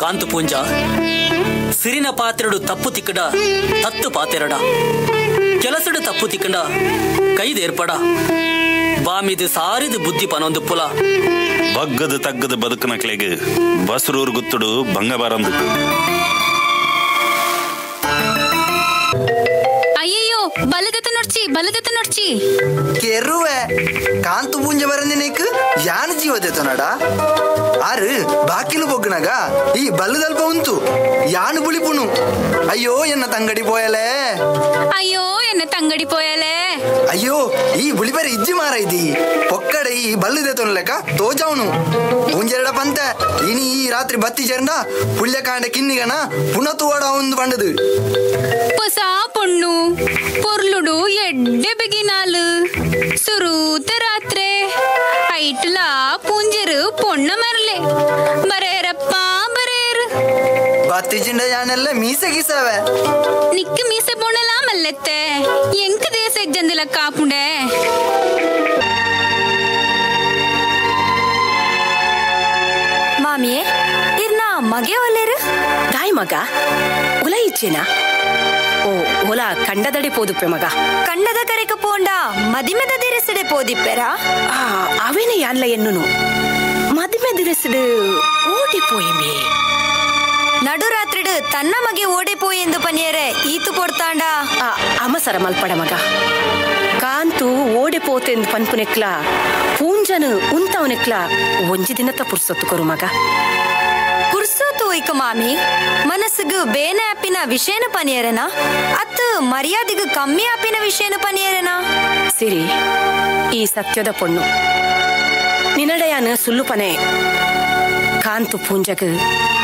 ಕಾಂತು ಪೂಂಜ ಸಿರಿನ ಪಾತ್ರೆಡು ತಪ್ಪು ತಿಕ್ಕಡ ತತ್ತು ಪಾತೆರಡ ಕೆಲಸಡು ತಪ್ಪು ತಿಕ್ಕಡ ಕೈದೇರ್ಪಡ ಬಾಮಿದು ಸಾರಿದು ಬುದ್ಧಿ ಪನೊಂದು ಪುಲ. ಬಗ್ಗದು ತಗ್ಗದು ಬದುಕನಕ್ಲೆಗ್ ಬಸ್ರೂರು ಗುತ್ತುಡು ಭಂಗ ಬಾರಂದು. ಅಯ್ಯಯ್ಯೋ ಬಲದತ್ತ ನೋಡ್ಚಿ ಬಲದತ್ತ ನೋಡ್ಚಿ ಕೆರುವೆ ಕಾಂತು ಪೂಂಜ ಬರಂದಿನೇಕ್ ಯಾನ್ ಜೀವದೆತನಡ ಆರು ಬಾಕಿಲು ಬೊಗ್ಗನಾಗ ಈ ಬಲ್ಲದಲ್ಪ ಉಂಟು ಯಾನು ಬುಳಿಪುನು. ಅಯ್ಯೋ ಎನ್ನ ತಂಗಡಿ ಪೋಯಲೆ, ಅಯ್ಯೋ ಎನ್ನ ತಂಗಡಿ ಪೋಯಲೆ, ಅಯ್ಯೋ ಈ ಬುಳಿಬರಿ ಇಜ್ಜಿ ಮಾರ ಇದ್ದಿ ಪೊಕ್ಕಡೆ ಈ ಬಲ್ಲದೆ ತೊನ್ಲೆಕ ತೋಜಾವನು ಪೂಂಜೆರಡ ಪಂತೆ ಇನಿ ಈ ರಾತ್ರಿ ಬತ್ತಿ ಚೇರ್ಂಡ ಪುಳ್ಯಕಾಂಡ ಕಿನ್ನಿಗನ ಪುನಃ ತೂವಡ ಒಂದು ಬಂಡದು. ಹೊಸ ಪೊಣ್ಣು ಪೊರ್ಲುಡು ಎಡ್ಡೆ ಬಿಗಿನಾಲು ಸುರೂತ ರಾತ್ರೆ ಐಟ್ಲಾ ಪೂಂಜರು ಪೊಣ್ಣ ಮರಲೆ ಬರೇರಪ್ಪ ಬರೇರು. ಬತ್ತಿ ಚಿಂಡ ಯಾನೆಲ್ಲ ಮೀಸೆ ಗೀಸವೆ ನಿಕ್ಕ ಮೀಸೆ ಪೊಣ್ಣಲ ಮಲ್ಲೆತ್ತೆ ಎಂಕ ದೇಶ ಇಜ್ಜಂದಿಲ ಕಾಪುಂಡೆ. ಮಾಮಿಯೇ ಇರ್ನ ಮಗೆ ಒಲ್ಲೇರು ತಾಯಿ ಮಗ ಒಲ ಇಚ್ಚೇನಾ? ಓ ಒಲ ಕಂಡದಡೆ ಪೋದುಪ್ಪೆ ಮಗ. ಕಂಡದ ಕರೆಕ ಪೋಂಡ ಮದಿಮೆದ ದಿರಸಿಡೆ ಪೋದಿಪ್ಪೆರಾ? ಆ ಅವೇನೆ ಯಾನ್ಲ ಎನ್ನುನು ಮದಿಮೆ ದಿರಸಿಡು ಓಡಿ ಪೋಯಮೆ. ನಡುರಾತ್ರಿಡು ತನ್ನ ಮಗೆ ಓಡಿ ಪೋಯೆಂದು ಪನಿಯರೆ ಈತು ಪೊಡ್ತಾಂಡ. ಅಮಸರ ಮಲ್ಪಡ ಮಗ ಕಾಂತು ಓಡೆ ಪೋತೆಂದು ಪನ್ಪುನೆಕ್ಲ ಪೂಂಜನು ಉಂತವನೆಕ್ಲ ಒಂಜಿ ದಿನತ ಪುರ್ಸೊತ್ತು ಕೊರು ಮಗ. ಪುರ್ಸೊತ್ತು ಒಯ್ಕ ಮಾಮಿ ಮನಸ್ಸಿಗೆ ಬೇನೆ ಆಪಿನ ವಿಷಯನ ಪನಿಯರೆನ ಅತ್ತು ಮರ್ಯಾದೆಗೆ ಕಮ್ಮಿ ಆಪಿನ ವಿಷಯನ ಪನಿಯರೆನ? ಸಿರಿ ಈ ಸತ್ಯದ ಪೊಣ್ಣು ನಿನಡಯಾನ ಸುಳ್ಳು ಪನೆ ಕಾಂತು ಪೂಂಜಗ್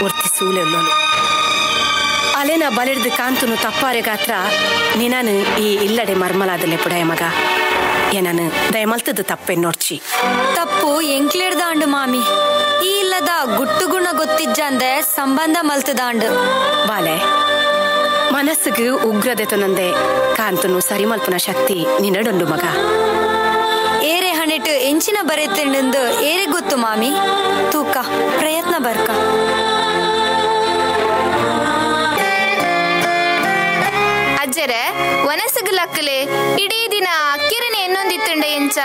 ಒರ್ತಿ ಸೂಲೆಲ್ಲೋನು ಅಲೆನ ಬಲೆಡ್ದು ಕಾಂತುನು ತಪ್ಪಾರೆ ಗಾತ್ರ ನಿನನು ಈ ಇಲ್ಲಡೆ ಮರ್ಮಲಾದಲೆ ಪುಡಾಯ ಮಗ. ಏನನು ದಯಮಲ್ತದ ತಪ್ಪೆನ್ನೋಡ್ಚಿ. ತಪ್ಪು ಎಂಕ್ಲೆಡ್ದಾಂಡು ಮಾಮಿ ಈ ಇಲ್ಲದ ಗುಟ್ಟು ಗುಣ ಗೊತ್ತಿಜ್ಜಂದೆ ಸಂಬಂಧ ಮಲ್ತದಾಂಡು. ಬಾಲೆ ಮನಸ್ಸಿಗೆ ಉಗ್ರದೆತನಂದೆ ಕಾಂತನು ಸರಿಮಲ್ಪನ ಶಕ್ತಿ ನಿನ್ನಡೊಂಡು ಮಗ. ಏರೆ ಹಣೆಟು ಎಂಚಿನ ಬರೆತಿಂಡು ಏರೆ ಗೊತ್ತು ಮಾಮಿ ತೂಕ ಪ್ರಯತ್ನ ಬರ್ಕ. ಅಜ್ಜರೆ ವನಸುಗು ಲಕ್ಕಲೆ ಇಡೀ ದಿನ ಅಕ್ಕಿರನೆ ಎನ್ನೊಂದಿತ್ತುಂಡ ಎಂಚ.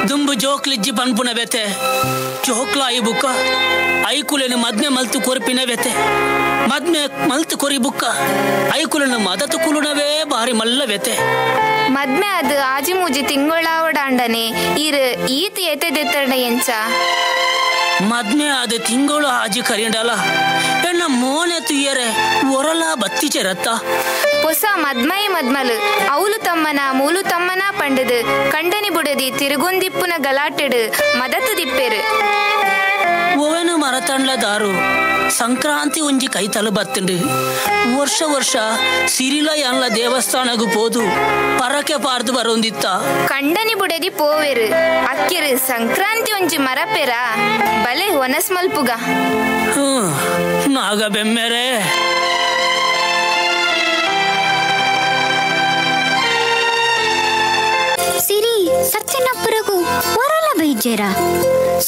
ದುಂಬು ಜೋಕ್ಲಿಜ್ಜಿ ಪನ್ಪುನ ಬೆತೆ ಜೋಕ್ಲ I ಬುಕ್ಕ ಐಕುಲೆನು ಮದ್ಮೆ ಮಲ್ತು ಕೊರ್ಪಿನ ಬೆತೆ ಮದ್ಮೆ ಮಲ್ತು ಕೊರಿ ಬುಕ್ಕ ಐಕುಲನು ಮದತು ಕುಲುನವೇ ಬಾರಿ ಮಲ್ಲ ಬೆತೆ. ಮದ್ಮೆ ಅದು ಆಜಿ ಮೂಜಿ ತಿಂಗಳಾವಡಾಂಡನೆ ಇರು ಈತ ಎತೆದೆತ್ತಂಡ ಎಂಚ. ಮದ್ಮೆ ಅದು ತಿಂಗಳು ಆಜಿ ಕರಿಂಡಲ ಎನ್ನ ಮೋನೆ ತುಯ್ಯರೆ ಒರಲ ಬತ್ತಿ ಚೆರತ್ತ. ಹೊಸ ಮದ್ಮೈ ಮದ್ಮಲು ಅವಲು ತಮ್ಮನ ಮೂಲು ತಮ್ಮನ ಪಂಡದು ಕಂಡನಿ ಬುಡದಿ ತಿರುಗೊಂದಿಪ್ಪುನ ಗಲಾಟೆಡು ಮದತು ದಿಪ್ಪೆರು. ಓವೆನು ಮರತಂಡ್ಲ ದಾರು ಸಂಕ್ರಾಂತಿ ಒಂಜಿ ಕೈ ತಲು ಬತ್ತುಂಡು ವರ್ಷ ವರ್ಷ ಸಿರಿಲ ಯಾನ್ಲ ದೇವಸ್ಥಾನಗು ಪೋದು ಪರಕೆ ಪಾರ್ದು ಬರೋಂದಿತ್ತ. ಕಂಡನಿ ಬುಡದಿ ಪೋವೆರು ಅಕ್ಕಿರು ಸಂಕ್ರಾಂತಿ ಒಂಜಿ ಮರಪೆರ ಬಲೆ ಒನಸ್ ಮಲ್ಪುಗ. ನಾಗ ಬೆಮ್ಮೆರೆ ಸಿರಿ ಸತ್ಯನಪ್ಪರಗು ವರಲ ಬೈಜೇರ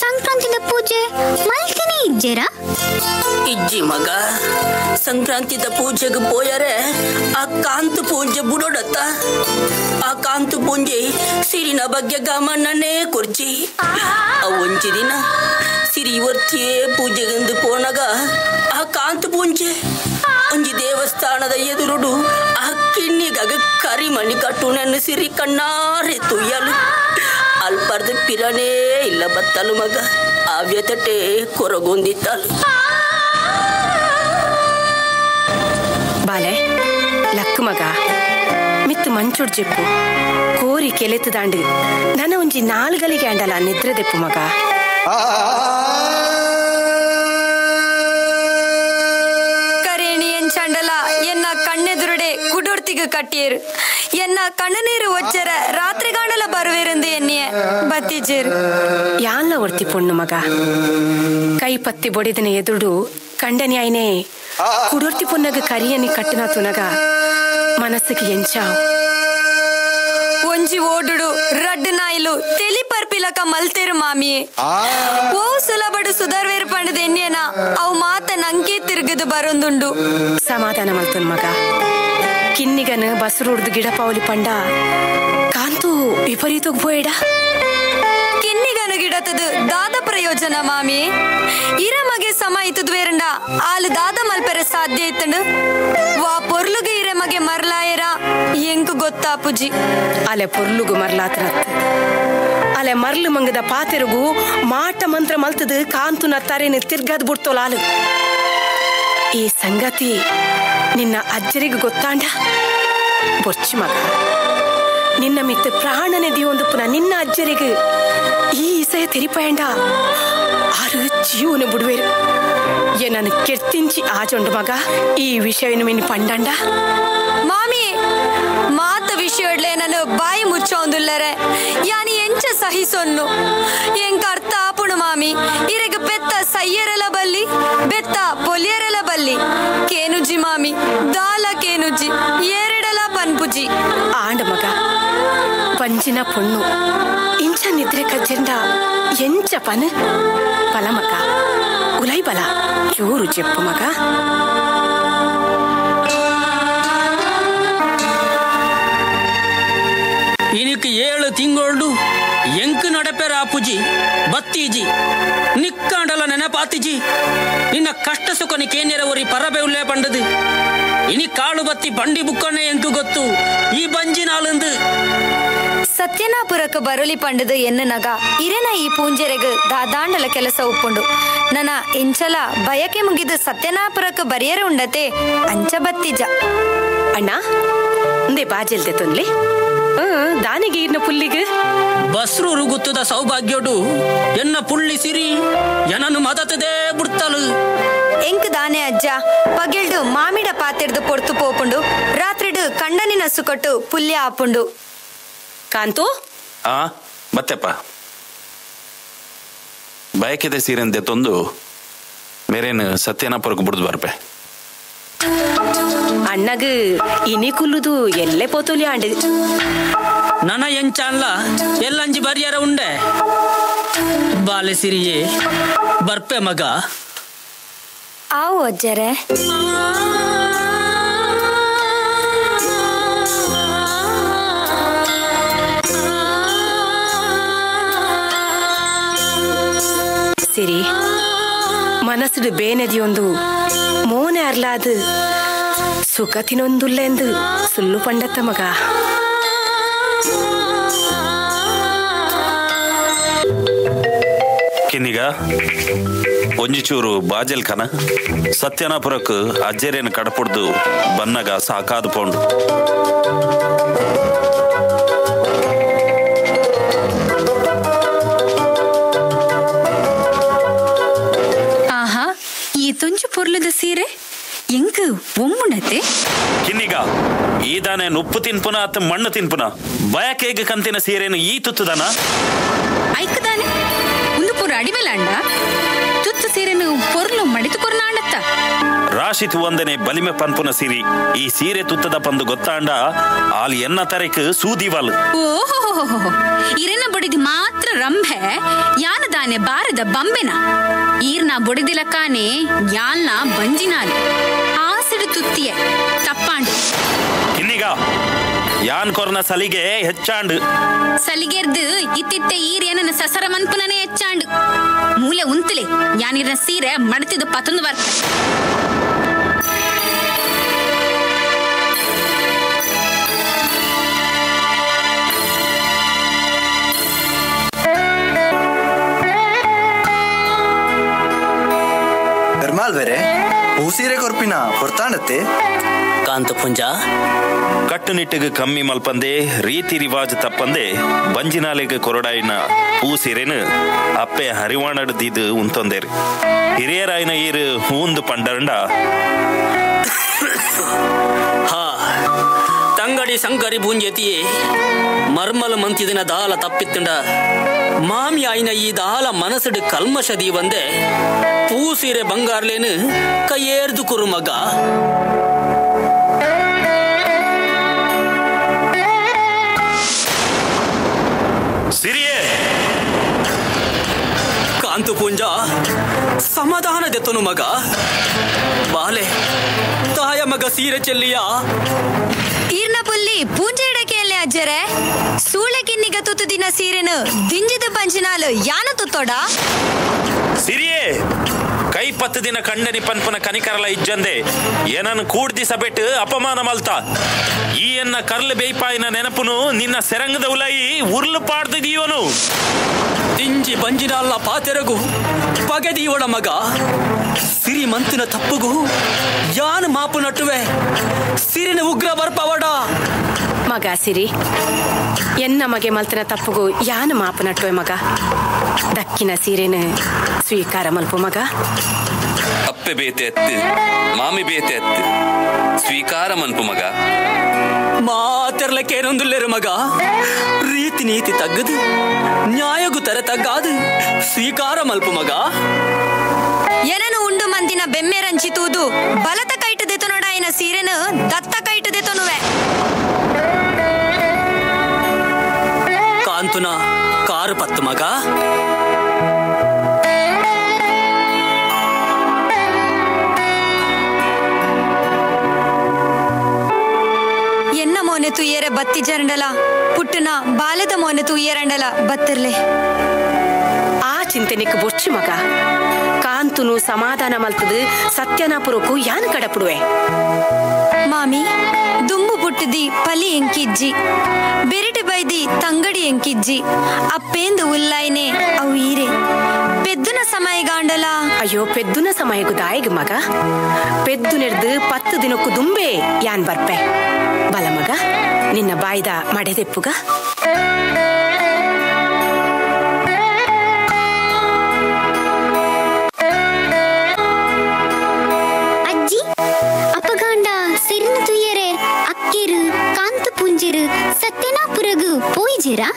ಸಂಕ್ರಾಂತಿದ ಪೂಜೆ ಮಲ್ತಿನಿ ಇಜ್ಜೇರಾ? ಇಜ್ಜಿ ಮಗ ಸಂಕ್ರಾಂತಿದ ಪೂಜೆಗೆ ಪೋಯರೆ ಆ ಕಾಂತು ಪೂಂಜೆ ಬುಡೋಡತ್ತ. ಆ ಕಾಂತು ಪೂಂಜೆ ಸಿರಿನ ಬಗ್ಗೆ ಗಮನನೇ ಕುರ್ಚಿ. ಆ ಒಂಜಿ ದಿನ ಸಿರಿ ವರ್ತಿಯೇ ಪೂಜೆಗೆಂದು ಪೋನಾಗ ಆ ಕಾಂತು ಪೂಂಜೆ ಒಂಜಿ ದೇವಸ್ಥಾನದ ಎದುರುಡು ಆ ಕಿನ್ನಿಗಾಗ ಕರಿಮಣಿ ಕಟ್ಟುನನ್ನು ಸಿರಿ ಕಣ್ಣಾರೆ ತುಯ್ಯಲು ಅಲ್ಪರ್ದು ಪಿರನೇ ಇಲ್ಲ ಬತ್ತಲು ಮಗ ಆವ್ಯತಟೆ ಕೊರಗೊಂದಿತ್ತಲು. ಬಾಲೆ ಲಕ್ಕು ಮಗ ಮಿತ್ತು ಮಂಚೋಡ್ ಜೆಪ್ಪು ಕೋರಿ ಕೆಲೆತ್ತದಾಂಡು ನನ್ನ ಒಂಜಿ ನಾಲ್ಗಲಿಗೆ ಅಂಡಲ ನಿದ್ರೆ ದೆಪ್ಪು ಮಗ. ಕರೇಣಿ ಎಂಚಂಡಲ ಎನ್ನ ಕಣ್ಣೆದುರುಡೆ ಕುಡುರ್ತಿಗೆ ಕಟ್ಟಿಯರು ಎನ್ನ ಕಣ್ಣನೀರು ಒಚ್ಚರ ರಾತ್ರಿ ಗಾಂಡಲ ಬರುವೇರೆಂದು ಎನ್ನಿಯ ಬತ್ತಿಜೇರು. ಯಾನ್ಲ ಒರ್ತಿ ಪೊಣ್ಣು ಮಗ ಕೈ ಪತ್ತಿ ಬೊಡಿದನ ಎದುರುಡು ಕಂಡನ್ಯಾಯ್ನೇ ಕುಡುರ್ತಿ ಪೊನ್ನಗ ಕರಿಯನಿ ಕಟ್ಟಿನ ತುನಗ ಮನಸ್ಸಿಗೆ ಎಂಚಾವ್. ಒಂಜಿ ಓಡುಡು ರಡ್ಡು ನಾಯಿಲು ತೆಲಿ ಪರ್ಪಿಲಕ ಮಲ್ತೇರು ಮಾಮಿಯೇ. ಓ ಸುಲಭಡು ಸುಧಾರ್ವೇರು ಪಂಡದ ಎನ್ನಿಯನ ಅವು ಮಾತ ನಂಗೆ ತಿರುಗದು ಬರೊಂದುಂಡು. ಸಮಾಧಾನ ಮಲ್ತನ್ ಮಗ ಕಿನ್ನಿಗನ ಬಸರುಡ್ದು ಗಿಡ ಪಾವಲಿ ಪಂಡ ಕಾಂತು ವಿಪರೀತ ಬೋಯಡ. ಕಿನ್ನಿಗನು ಗಿಡತದು ದಾದ ಪ್ರಯೋಜನ ಮಾಮಿ. ಇರ ಮಗೆ ಸಮ ಇತ್ತದ್ವೇರಂಡ ಆಲು ದಾದ ಮಲ್ಪೆರೆ ಸಾಧ್ಯ ಇತ್ತಂಡು ವಾ ಪೊರ್ಲುಗು ಇರ ಮಗೆ ಮರ್ಲಾಯರ ಎಂಕು ಗೊತ್ತಾ ಪುಜಿ. ಅಲೆ ಪೊರ್ಲುಗು ಮರ್ಲಾತ್ರತ್ ಅಲೆ ಮರ್ಲು ಮಂಗದ ಪಾತೆರುಗು ಮಾಟ ಮಂತ್ರ ಮಲ್ತದು ಕಾಂತುನ ತರೇನು ತಿರ್ಗದ್ ಬಿಡ್ತೋಲಾಲು. ಈ ಸಂಗತಿ ನಿನ್ನ ಅಜ್ಜರಿಗೆ ಗೊತ್ತಾಂಡ ಬೊರ್ಚಿ ಮಗ ನಿನ್ನ ಮಿತ್ತ ಪ್ರಾಣನೆ ದಿಯೊಂದು ಪುನಃ ನಿನ್ನ ಅಜ್ಜರಿಗೆ ಈ ಇಸಯ ತೆರಿಪಯಂಡ ಆರು ಜೀವನ ಬಿಡುವೇರು. ಏನನ್ನು ಕೆರ್ತಿಂಚಿ ಆಜೊಂಡು ಮಗ ಈ ವಿಷಯನು ಮಿನಿ ಪಂಡಂಡ. ಮಾಮಿ ಮಾತ ವಿಷಯಡ್ಲೆ ನಾನು ಬಾಯಿ ಮುಚ್ಚೋಂದುಲ್ಲರೆ ಯಾನಿ ಎಂಚ ಸಹಿಸೊನ್ನು ಎಂಕ ಅರ್ಥ ಆಪುಣು ಮಾಮಿ. ಇರೆಗ್ ಬೆತ್ತ ಸಯ್ಯರೆಲ ಬಲ್ಲಿ ಬೆತ್ತ ಪೊಲಿಯರೆಲ ಬಲ್ಲಿ ಕೇನುಜಿ ಮಾಮಿ ದಾಲ ಕೇನುಜಿ ಏರೆಡಲ ಪನ್ಪುಜಿ. ಆಂಡ ಮಗ ಪಂಜಿನ ಪೊಣ್ಣು ಇಂಚ ನಿದ್ರೆ ಕಜ್ಜೆಂಡ ಎಂಚ ಪನ್ ಬಲ ಮಗ ಉಲೈ ಬಲ ಚೂರು ಚೆಪ್ಪು ಮಗ. ಇನಿಕ್ 7 ತಿಂಗಳು ಎಂಕ್ ನಡಪೆರ ಆಪುಜಿ ಬತ್ತೀಜಿ ನಿಕ್ಕಾಂಡಲ ನೆನಪಾತಿಜಿ ನಿನ್ನ ಕಷ್ಟ ಸುಖ ನಿಕೇನ್ಯರ ಒರಿ ಪರಬೆ ಉಲ್ಲೇ ಪಂಡದು ಇನಿ ಕಾಳು ಬತ್ತಿ ಬಂಡಿ ಬುಕ್ಕನೆ ಎಂಕು ಗೊತ್ತು ಈ ಬಂಜಿ ನಾಲಂದು. ಸತ್ಯನಾಪುರಕ್ಕೆ ಬರಲಿ ಪಂಡದು ಎನ್ನನಗ ಇರೆನ ಈ ಪೂಂಜೆರೆಗ್ ದಾದಾಂಡಲ ಕೆಲಸ ಉಪ್ಪುಂಡು ನನ ಎಂಚಲ ಬಯಕೆ ಮುಗಿದು ಸತ್ಯನಾಪುರಕ್ಕೆ ಬರಿಯರೆ ಉಂಡತೆ ಅಂಚ ಬತ್ತಿಜ. ಅಣ್ಣ ಅಂದೆ ಬಾಜೆಲ್ದೆ ತೊನ್ಲಿ ದಾನಿಗೆ ಇರ್ನ ಪುಲ್ಲಿಗೆ ಬಸ್ರೂರು ಗುತ್ತದ ಸೌಭಾಗ್ಯೋಡು ಎನ್ನ ಪುಳ್ಳಿ ಸಿರಿ ಎನನು ಮದತದೇ ಬಿಡ್ತಲು. ಎಂಕ್ ದಾನೆ ಅಜ್ಜ ಪಗೆಲ್ಡು ಮಾಮಿಡ ಪಾತೆರ್ದು ಪೊರ್ತು ಪೋಪುಂಡು ರಾತ್ರಿಡು ಕಂಡನಿನ ಸುಕೊಟ್ಟು ಪುಲ್ಯ ಆಪುಂಡು. ಕಾಂತು ಆ ಮತ್ತೆಪ್ಪ ಬಯಕೆದೆ ಸೀರೆಂದೆ ತಂದು ಮೇರೇನು ಸತ್ಯನಾಪುರಕ್ಕೆ ಬಿಡ್ದು ಬರ್ಪೆ. ಅಣ್ಣಗ ಇನಿ ಕುಲ್ಲುದು ಎಲ್ಲೇ ಪೋತೋಲಿ ಆಂಡ್ ನನ ಎಂಚಾನ್ಲ ಎಲ್ಲಂಜಿ ಬರ್ಯಾರ ಉಂಡೆ ಬಾಲೆ ಸಿರಿಯೇ ಬರ್ಪೆ ಮಗ. ಆವು ಅಜ್ಜರೇ. ಸಿರಿ ಮನಸ್ಸು ಬೇನೆದಿಯೊಂದು ಮೋನೆ ಅರ್ಲಾದು ಸುಖ ತಿನ್ನೊಂದುಲ್ಲೆಂದು ಸುಳ್ಳು ಪಂಡತ್ತ ಮಗ. ಕಿನ್ನಿಗ ಒಂಜಿಚೂರು ಬಾಜೆಲ್ ಕನ ಸತ್ಯನಾಪುರಕ್ಕೆ ಅಜ್ಜರೇನು ಕಡಪುಡ್ದು ಬನ್ನಗ ಸಾಕಾದು ಪೋಂಡು. ಆಹಾ ಈ ತುಂಚು ಪೊರ್ಲದ ಸೀರೆ ಎಂಕ್ ಒಮ್ಮುಣತೆ. ಕಿನ್ನಿಗ ಈದಾನೆ ಉಪ್ಪು ತಿನ್ಪುನ ಅತ್ತ ಮಣ್ಣು ತಿನ್ಪುನ ಬಯಕೇಗ ಕಂತಿನ ಸೀರೆನು ಈ ತುತ್ತುದಾನ ಐಕದಾನೆ ಒಂದು ಪೂರ ಅಡಿಮೆಲಾಂಡ ತುತ್ತು ಸೀರೆನು ಪೊರ್ಲು ಮಡಿತು ಕೊರ್ನಾಂಡತ್ತ ರಾಶಿ ತುವಂದನೆ ಬಲಿಮೆ ಪನ್ಪುನ ಸಿರಿ ಈ ಸೀರೆ ತುತ್ತದ ಪಂದು ಗೊತ್ತಾಂಡ ಆಲ್ ಎನ್ನ ತರೆಕ್ ಸೂದಿವಾಲ್. ಓಹೋ ಇರೆನ ಬಡಿದಿ ಮಾತ್ರ ರಂಭೆ ಯಾನದಾನೆ ಬಾರದ ಬಂಬೆನ ಈರ್ನ ಬೊಡಿದಿಲಕ್ಕಾನೆ ಯಾಲ್ನ ಬಂಜಿನಾಲ್ ಆಸಿಡು ತುತ್ತಿಯೆ ತಪ್ಪಾಂಡು. ಕಿನ್ನಿಗ ಯಾನ್ ಕೊರ್ನ ಸಲಿಗೆ ಹೆಚ್ಚಾಂಡು ಸಲಿಗೆರ್ದು ಇತ್ತಿತ್ತೆ ಈರ್ ಏನನ ಸಸರ ಮನ್ಪುನನೆ ಹೆಚ್ಚಾಂಡು ಮೂಲೆ ಉಂತಲೆ ಯಾನಿರ ಸೀರೆ ಮಡತಿದ ಪತೊಂದು ಬರ್ತ. ಬೆರ್ಮಾಳ್ವೆರೆ ಪೂಸೀರೆ ಕೊರ್ಪಿನ ಹೊರ್ತಾಂಡತ್ತೆ ಕಾಂತಪುಂಜ ಕಟ್ಟುನಿಟ್ಟಿಗೆ ಕಮ್ಮಿ ಮಲ್ಪಂದೆ ರೀತಿ ರಿವಾಜ್ ತಪ್ಪಂದೆ ಬಂಜಿನಾಲೆಗೆ ಕೊರಡಾಯಿನ ಪೂಸಿರೆನು ಅಪ್ಪೆ ಹರಿವಾಣಡ್ದಿದ್ದು ಉಂತೊಂದೇರು ಹಿರಿಯರಾಯಿನ ಈರು ಹೂಂದು ಪಂಡರಂಡ ಹಾ ತಂಗಡಿ ಸಂಕರಿ ಪೂಂಜೆತಿಯೇ ಮರ್ಮಲ ಮಂತಿದಿನ ದಾಲ ತಪ್ಪಿತ್ತುಂಡ ಮಾಮಿ ಆಯಿನ ಈ ದಾಲ ಮನಸ್ಸುಡು ಕಲ್ಮಶ ದೀವಂದೆ ಪೂಸೀರೆ ಬಂಗಾರ್ಲೇನು ಕೈಯೇರ್ದು ಕುರು ಮಗ ಸಿರಿಯೇ ಕಾಂತು ಪೂಂಜ ಸಮಾಧಾನ ದೆತ್ತನು ಮಗ ಬಾಲೆ ತಾಯ ಮಗ ಸೀರೆ ಚೆಲ್ಲಿಯ ಈರ್ನ ಪುಲ್ಲಿ ಪೂಂಜೆ ಇಡಕೆಯಲ್ಲಿ ಅಜ್ಜರೆ ಸೂಳೆ ಕಿನ್ನಿಗ ತುತ್ತು ದಿನ ಸೀರೆನು ದಿಂಜಿದ ಪಂಚಿನಾಲು ಯಾನ ತುತ್ತೋಡ ಸಿರಿಯೇ ಕೈ ಪತ್ತು ದಿನ ಕಂಡನಿ ಪನ್ಪನ ಕನಿಕರಲ ಇಜ್ಜಂದೆ ಏನನ್ನು ಕೂಡ್ದಿಸ ಬೆಟ್ಟು ಅಪಮಾನ ಮಲ್ತ ಈ ಎನ್ನ ಕರ್ಲು ಬೇಯ್ಪಾಯಿನ ನೆನಪುನು ನಿನ್ನ ಸೆರಂಗದ ಉಲೈ ಉರ್ಲು ಪಾಡ್ದಿದೀವನು ದಿಂಜಿ ಬಂಜಿನಲ್ಲ ಪಾತೆರಗು ಪಗೆದೀವಳ ಮಗ ಸಿರಿ ಮಂತಿನ ತಪ್ಪುಗು ಯಾನ್ ಮಾಪು ನಟ್ಟುವೆ ಸಿರಿನ ಉಗ್ರ ಬರ್ಪವಡ ಮಗ ಸಿರಿ ಎನ್ನ ಮಗೆ ಮಲ್ತನ ತಪ್ಪುಗು ಯಾನು ಮಾಪು ನಟ್ಟುವೆ ಮಗ ದಕ್ಕಿನ ಸೀರೆನ ಸ್ವೀಕಾರ ಮಲ್ಪು ಮಗ ಅಪ್ಪೆ ಬೇತೆ ಅತ್ತು ಮಾಮಿ ಬೇತೆ ಅತ್ತು ಸ್ವೀಕಾರ ಮನ್ಪು ಮಗ ಮಾತೆರ್ಲಕ್ಕೇನೊಂದುಲ್ಲೇರು ಮಗ ರೀತಿ ನೀತಿ ತಗ್ಗದು ನ್ಯಾಯಗು ತರ ತಗ್ಗಾದು ಸ್ವೀಕಾರ ಮಲ್ಪು ಮಗ ಏನನು ಉಂಡು ಮಂದಿನ ಬೆಮ್ಮೆರಂಚಿ ತೂದು ಬಲತ ಕೈಟು ದೆತೊನೊಡಾಯಿನ ಸೀರೆನು ದತ್ತ ಕೈಟು ದೆತೊನುವೆ ಕಾಂತುನ ಕಾರು ಪತ್ತು ಮಗ ಎನ್ನ ಮೋನೆ ತುಯ್ಯರೆ ಬತ್ತಿ ಜರಂಡಲ ಪುಟ್ಟನ ಬಾಲದ ಮೋನೆ ತುಯ್ಯರಂಡಲ ಬತ್ತಿರ್ಲೆ ಆ ಚಿಂತೆನಿಕ್ ಬೊಚ್ಚಿ ಮಗ ಕಾಂತುನು ಸಮಾಧಾನ ಮಲ್ತದು ಸತ್ಯನಾಪುರಕ್ಕೂ ಯಾನ್ ಕಡಪುಡುವೆ ಮಾಮಿ ದುಂಬು ಪುಟ್ಟದಿ ಪಲಿ ಎಂಕಿಜ್ಜಿ ಬೆರಿಟು ಬೈದಿ ತಂಗಡಿ ಎಂಕಿಜ್ಜಿ ಅಪ್ಪೇಂದು ಉಲ್ಲಾಯ್ನೆ ಅವು ಈರೆ ಪೆದ್ದುನ ಸಮಯಗಾಂಡಲ ಅಯ್ಯೋ ಪೆದ್ದುನ ಸಮಯಗು ದಾಯಿಗ ಮಗ ಪೆದ್ದು ನೆಡ್ದು 10 ದಿನಕ್ಕೂ ದುಂಬೆ ಯಾನ್ ಬರ್ಪೆ ಬಲ ಮಗ ನಿನ್ನ ಬಾಯ್ದ ಮಡೆದೆಪ್ಪುಗ ಅಜ್ಜಿ ಅಪಗಾಂಡ ಸಿರಿನ ತುಯ್ಯರೆ ಅಕ್ಕಿರು ಕಾಂತ ಪುಂಜಿರು ಸತ್ಯನಾಪುರಗು ಪೋಯ್ಜಿರಾ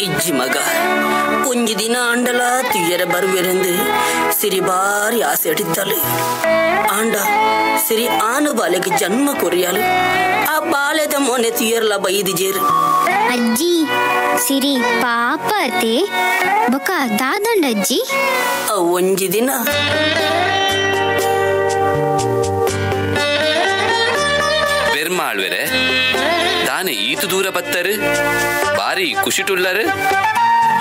ಇಜ್ಜಿ ಮಗ ಒಂಜಿ ದಿನ ಆಂಡಲ ತುಯ್ಯರೆ ಬರುವೆರೆಂದು ಸಿರಿ ಬಾರಿ ಆಸೆ ಅಡಿತ್ತಲು ಆಂಡ ಸಿರಿ ಆನು ಬಾಲೆಗೆ ಜನ್ಮ ಕೊರಿಯಾಲು ಆ ಬಾಲೆದ ಮೊನೆ ತುಯ್ಯರ್ಲ ಬೈದಿಜೇರು ಅಜ್ಜಿ ಸಿರಿ ಪಾಪ ಅತೆ ಬೊಕ ದಾದಂಡ ಅಜ್ಜಿ ಒಂಜಿ ದಿನ ಬೆರ್ಮಾಳ್ವೆರೆ ತಾನೆ ಈತು ದೂರ ಬತ್ತರು ಬಾರಿ ಖುಷಿಟುಲ್ಲರು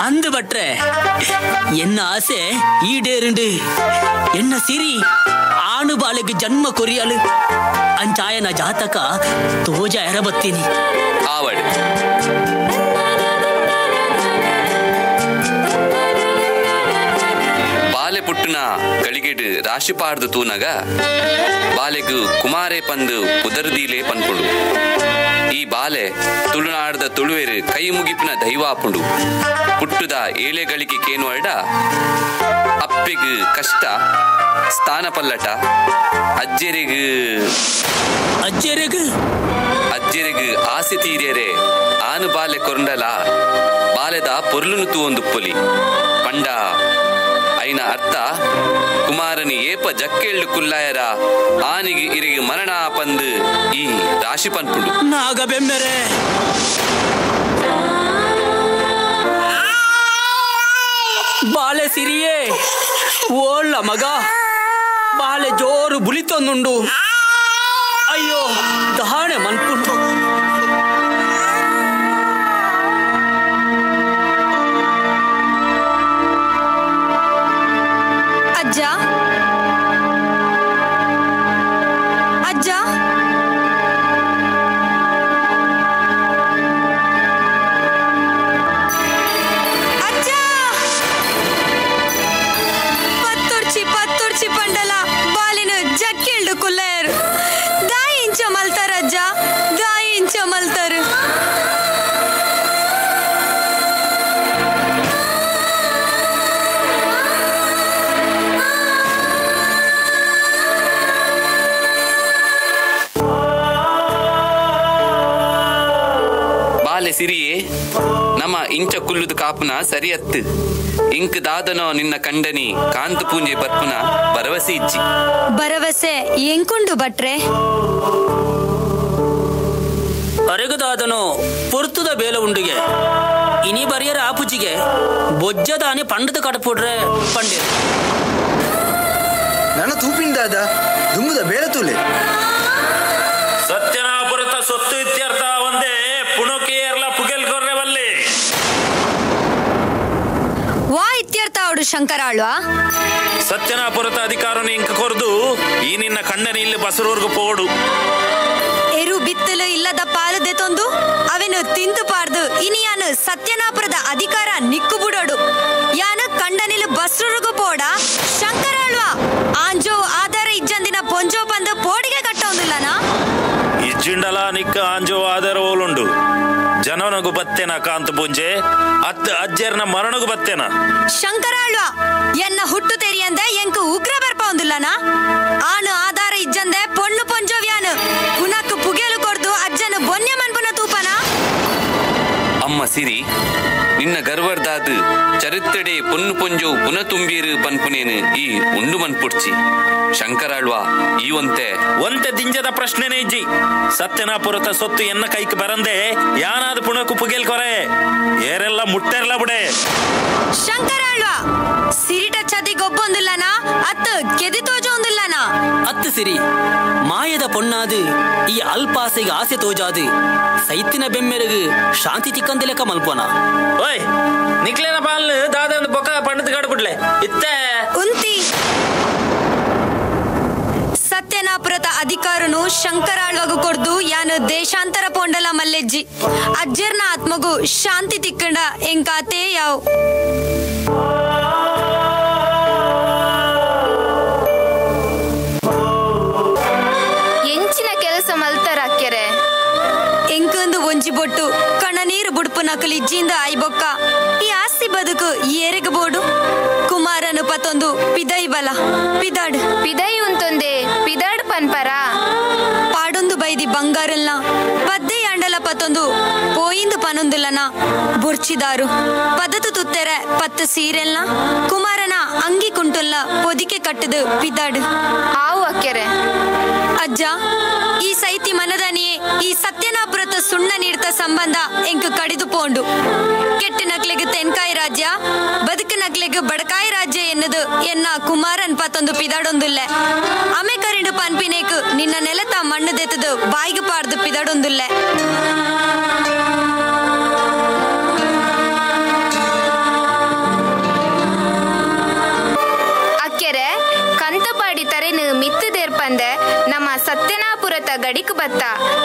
ಅಂದು ಬಟ್ರೆ ಎನ್ನ ಆಸೆ ಈಡೇರುಂಡು ಎನ್ನ ಸಿರಿ ಆಣು ಬಾಲೆಗೆ ಜನ್ಮ ಕೊರಿಯಲು ಅಂಚಾಯನ ಜಾತಕ ತೋಜ ಎರಬತ್ತೀನಿ ಆವಡು ಬಾಲೆ ಪುಟ್ಟುನ ಗಳಿಗೆಡು ರಾಶಿ ಪಾಡ್ದು ತೂನಗ ಬಾಲೆಗು ಕುಮಾರೆ ಪಂದು ಪುದರ್ದೀಲೆ ಪನ್ಪುಂಡು ಈ ಬಾಲೆ ತುಳುನಾಡ್ದ ತುಳುವೆರು ಕೈ ಮುಗಿಪಿನ ದೈವಾಪುಂಡು ಪುಟ್ಟುದ ಏಳೆಗಳಿಗೆ ಕೇನುವಲ್ಡ ಅಪ್ಪೆಗು ಕಷ್ಟ ಸ್ಥಾನ ಪಲ್ಲಟ ಅಜ್ಜೆರೆಗು ಅಜ್ಜೆರೆಗು ಅಜ್ಜೆರೆಗು ಆಸೆ ತೀರ್ಯರೆ ಆನು ಬಾಲೆ ಕೊರಂಡಲ ಬಾಲೆದ ಪೊರ್ಲುನು ತೂವೊಂದು ಪೊಲಿ ಪಂಡ ಐನ ಅರ್ಥ ಕುಮಾರನಿ ಏಪ ಜಕ್ಕೆಳ್ಳು ಕುಲ್ಲಾಯರ ಆನಿಗೆ ಇರಿಗೆ ಮರಣ ಪಂದು ಈ ರಾಶಿ ಪನ್ಪುಂಡು ನಾಗ ಬೆಮ್ಮೆರೆ ಬಾಲೆ ಸಿರಿಯೇ ಓಳ್ಳ ಮಗ ಬಾಲೆ ಜೋರು ಬುಲಿತೊಂದುಂಡು ಅಯ್ಯೋ ದಹಾಣೆ ಮನ್ಪುಂಡು ಅಜ್ಜ ಅಜ್ಜ ಅಜ್ಜ ಪತ್ತೊರ್ಚಿ ಪತ್ತೊರ್ಚಿ ಪಂಡಲ ನಮ್ಮ ಇಂಚ ಕುಲ್ಲುದು ಕಾಪುನ ಸರಿಯತ್ತು ಇಂಕ್ ದಾದನೋ ನಿನ್ನ ಕಂಡನಿ ಕಾಂತು ಪೂಂಜೆ ಬರ್ಪುನ ಭರವಸೆ ಇಜ್ಜಿ ಭರವಸೆ ಎಂಕುಂಡು ಬಟ್ರೆ ಅರೆಗದಾದನೋ ಪೊರ್ತುದ ಬೇಲ ಉಂಡುಗೆ ಇನಿ ಬರಿಯರ ಆಪುಜಿಗೆ ಬೊಜ್ಜದಾನಿ ಪಂಡದ ಕಡಪುಡ್ರೆ ಪಂಡಿರ್ ನನ್ನ ತೂಪಿಂದಾದ ದುಂಬುದ ಬೇಲ ತೂಲೆ ಸತ್ಯನಾಪುರತ ಸೊತ್ತು ಇತ್ಯರ್ಥ ಒಂದೇ ಪುಣುಕಿಯರ್ಲ ಪುಗೆಲ್ ಕೊರ್ರೆವಲ್ಲಿ ವಾ ಇತ್ಯರ್ಥ ಅವಡು ಶಂಕರಾಳ್ವಾ ಸತ್ಯನಾಪುರತ ಅಧಿಕಾರನ ಇಂಕ ಕೊರ್ದು ಈ ನಿನ್ನ ಕಣ್ಣನ ಇಲ್ಲಿ ಬಸರೂರ್ಗು ಪೋಡು ಎರು ಬಿತ್ತಲು ಇಲ್ಲದ ಪಾಲು ದೆತೊಂದು ಅವೆನು ತಿಂದು ಪಾರ್ದು ಇನಿ ಯಾನು ಸತ್ಯನಾಪುರದ ಅಧಿಕಾರ ನಿಕ್ಕು ಬುಡೋಡು ಯಾನು ಕಂಡನಿಲು ಬಸ್ರೂರ್ಗು ಪೋಡ ಶಂಕರಾಳ್ವಾ ಆಂಜೋ ಆಧಾರ ಇಜ್ಜಂದಿನ ಪೊಂಜೋ ಬಂದು ಪೋಡಿಗೆ ಕಟ್ಟೊಂದಿಲ್ಲನಾ ಇಜ್ಜಿಂಡಲ ನಿಕ್ಕ ಆಂಜೋ ಆಧಾರ ಓಲುಂಡು ಜನನಗು ಬತ್ತೇನ ಕಾಂತ ಪೂಂಜೆ ಅತ್ತ ಅಜ್ಜರ್ನ ಮರಣಗು ಬತ್ತೇನ ಶಂಕರಾಳ್ವಾ ಎನ್ನ ಹುಟ್ಟು ತೆರಿಯಂದೆ ಎಂಕು ಉಗ್ರ ಬರ್ಪ ಒಂದಿಲ್ಲನಾ ಆನು ಆಧಾರ ಇಜ್ಜಂದೆ ಪೊಣ್ಣು ಪೊಂಜೋವ್ಯಾನು ಪುನಕ್ ಪುಗೆಲು ಕೊರ್ದು ಅಜ್ಜನು ಬೊನ್ಯ ಮನ್ಪುನ ತೂಪನ ಅಮ್ಮ ಸಿರಿ ನಿನ್ನ ಗರ್ವರ್ದಾದು ಚರಿತ್ರೆಡೆ ಪೊನ್ನು ಪೊಂಜೋ ಪುನ ತುಂಬೀರು ಪನ್ಪುನೇನು ಈ ಉಂಡು ಮನ್ಪುಡ್ಚಿ ಶಂಕರಾಳ್ವಾ ಈ ಒಂತೆ ಒಂತೆ ದಿಂಜದ ಪ್ರಶ್ನೆನೇ ಇಜ್ಜಿ ಸತ್ಯನಾಪುರತ ಸೊತ್ತು ಎನ್ನ ಕೈಕ್ ಬರಂದೆ ಯಾನಾದ ಪುಣಕು ಪುಗೆಲ್ ಕೊರೆ ಏರೆಲ್ಲ ಮುಟ್ಟೆರ್ಲ ಬುಡೆ ಶಂಕರಾಳ್ವಾ ಸಿರಿಟ ಚದಿ ಗೊಬ್ಬೊಂದಿಲ್ಲನಾ ಅತ್ತು ಕೆದಿ ತೋಜೊಂದಿಲ್ಲನಾ ಅತ್ತು ಸಿರಿ ಮಾಯದ ಪೊಣ್ಣಾದು ಈ ಅಲ್ಪಾಸೆಗೆ ಆಸೆ ತೋಜಾದು ಸೈತಿನ ಬೆಮ್ಮೆರಗು ಶಾಂತಿ ತಿಕ್ಕಂದ ಲೆಕ್ಕ ಮಲ್ಪೋನ ಓಯ್ ನಿಕ್ಲೇನ ಪಾಲ್ನು ದಾದ ಒಂದು ಬೊಕ್ಕ ಪಂಡದ ಕಡ್ಬಿಡ್ಲೆ ಇತ್ತೆ ಉಂತಿ ಸತ್ಯನಾಪುರದ ಅಧಿಕಾರನು ಶಂಕರಾಳ್ವಗು ಕೊರ್ದು ಯಾನು ದೇಶಾಂತರ ಪೋಂಡಲ ಮಲ್ಲೆಜ್ಜಿ ಅಜ್ಜರ್ನ ಆತ್ಮಗು ಶಾಂತಿ ತಿಕ್ಕಂಡ ಎಂಕಾತೇ ಯಾವ್ ಎಂಚಿನ ಕೆಲಸ ಮಲ್ತಾರ ಅಕ್ಕೆರೆ ಎಂಕೊಂದು ಒಂಜಿ ಬೊಟ್ಟು ಕಣ್ಣ ನೀರು ಬುಡ್ಪು ನಕಲಿ ಇಜ್ಜಿಂದ ಐಬೊಕ್ಕ ಈ ಆಸ್ತಿ ಬದುಕು ಏರೆಗ ಬೋಡು ಕುಮಾರನು ಪತೊಂದು ಪಿದೈ ಬಲ ಪಿದಾಡ್ ಪಿದೈ ಉಂತೊಂದೆ ಪಿದಾಡ್ ಪನ್ಪರ ಪಾಡೊಂದು ಬೈದಿ ಬಂಗಾರಲ್ನ ಪದ್ದೆ ಅಂಡಲ ಪತೊಂದು ಪೋಯಿಂದು ಪನೊಂದುಲನ ಬೊರ್ಚಿದಾರು ಪದತು ತುತ್ತೆರೆ ಪತ್ತು ಸೀರೆಲ್ನ ಕುಮಾರನ ಅಂಗಿ ಕುಂಟುಲ್ನ ಪೊದಿಕೆ ಕಟ್ಟದು ಪಿದಾಡ್ ಆವು ಅಕ್ಕೆರೆ ಅಜ್ಜ ಈ ಸೈತಿ ಮನದನಿಯೇ ಈ ಸತ್ಯನಾಪುರತ ಸುಣ್ಣ ನೀಡ್ತ ಸಂಬಂಧ ಎಂಕು ಕಡಿದು ಪೋಂಡು ಕೆಟ್ಟ ನಕ್ಲೆಗ್ ತೆನ್ಕಾಯಿ ರಾಜ್ಯ ಬದುಕು ನಕ್ಲೆಗ್ ಬಡಕಾಯಿ ರಾಜ್ಯ ಎನ್ನದು ಎನ್ನ ಕುಮಾರನ್ ಪತ್ತೊಂದು ಪಿದಾಡೊಂದುಲ್ಲೆ ಅಮೆ ಕರಿಂಡು ಪನ್ಪಿನೇಕು ನಿನ್ನ ನೆಲತ ಮಣ್ಣು ದೆತ್ತದು ಬಾಯಿಗೆ ಪಾಡ್ದು ಪಿದಾಡೊಂದುಲ್ಲೆ ಅಕ್ಕೆರೆ ಕಂತಪಾಡಿ ತರೆನು ಮಿತ್ತು ದೇರ್ಪಂದೆ ನಮ್ಮ ಸತ್ಯನಾಪುರತ ಗಡಿಕ್ ಬತ್ತ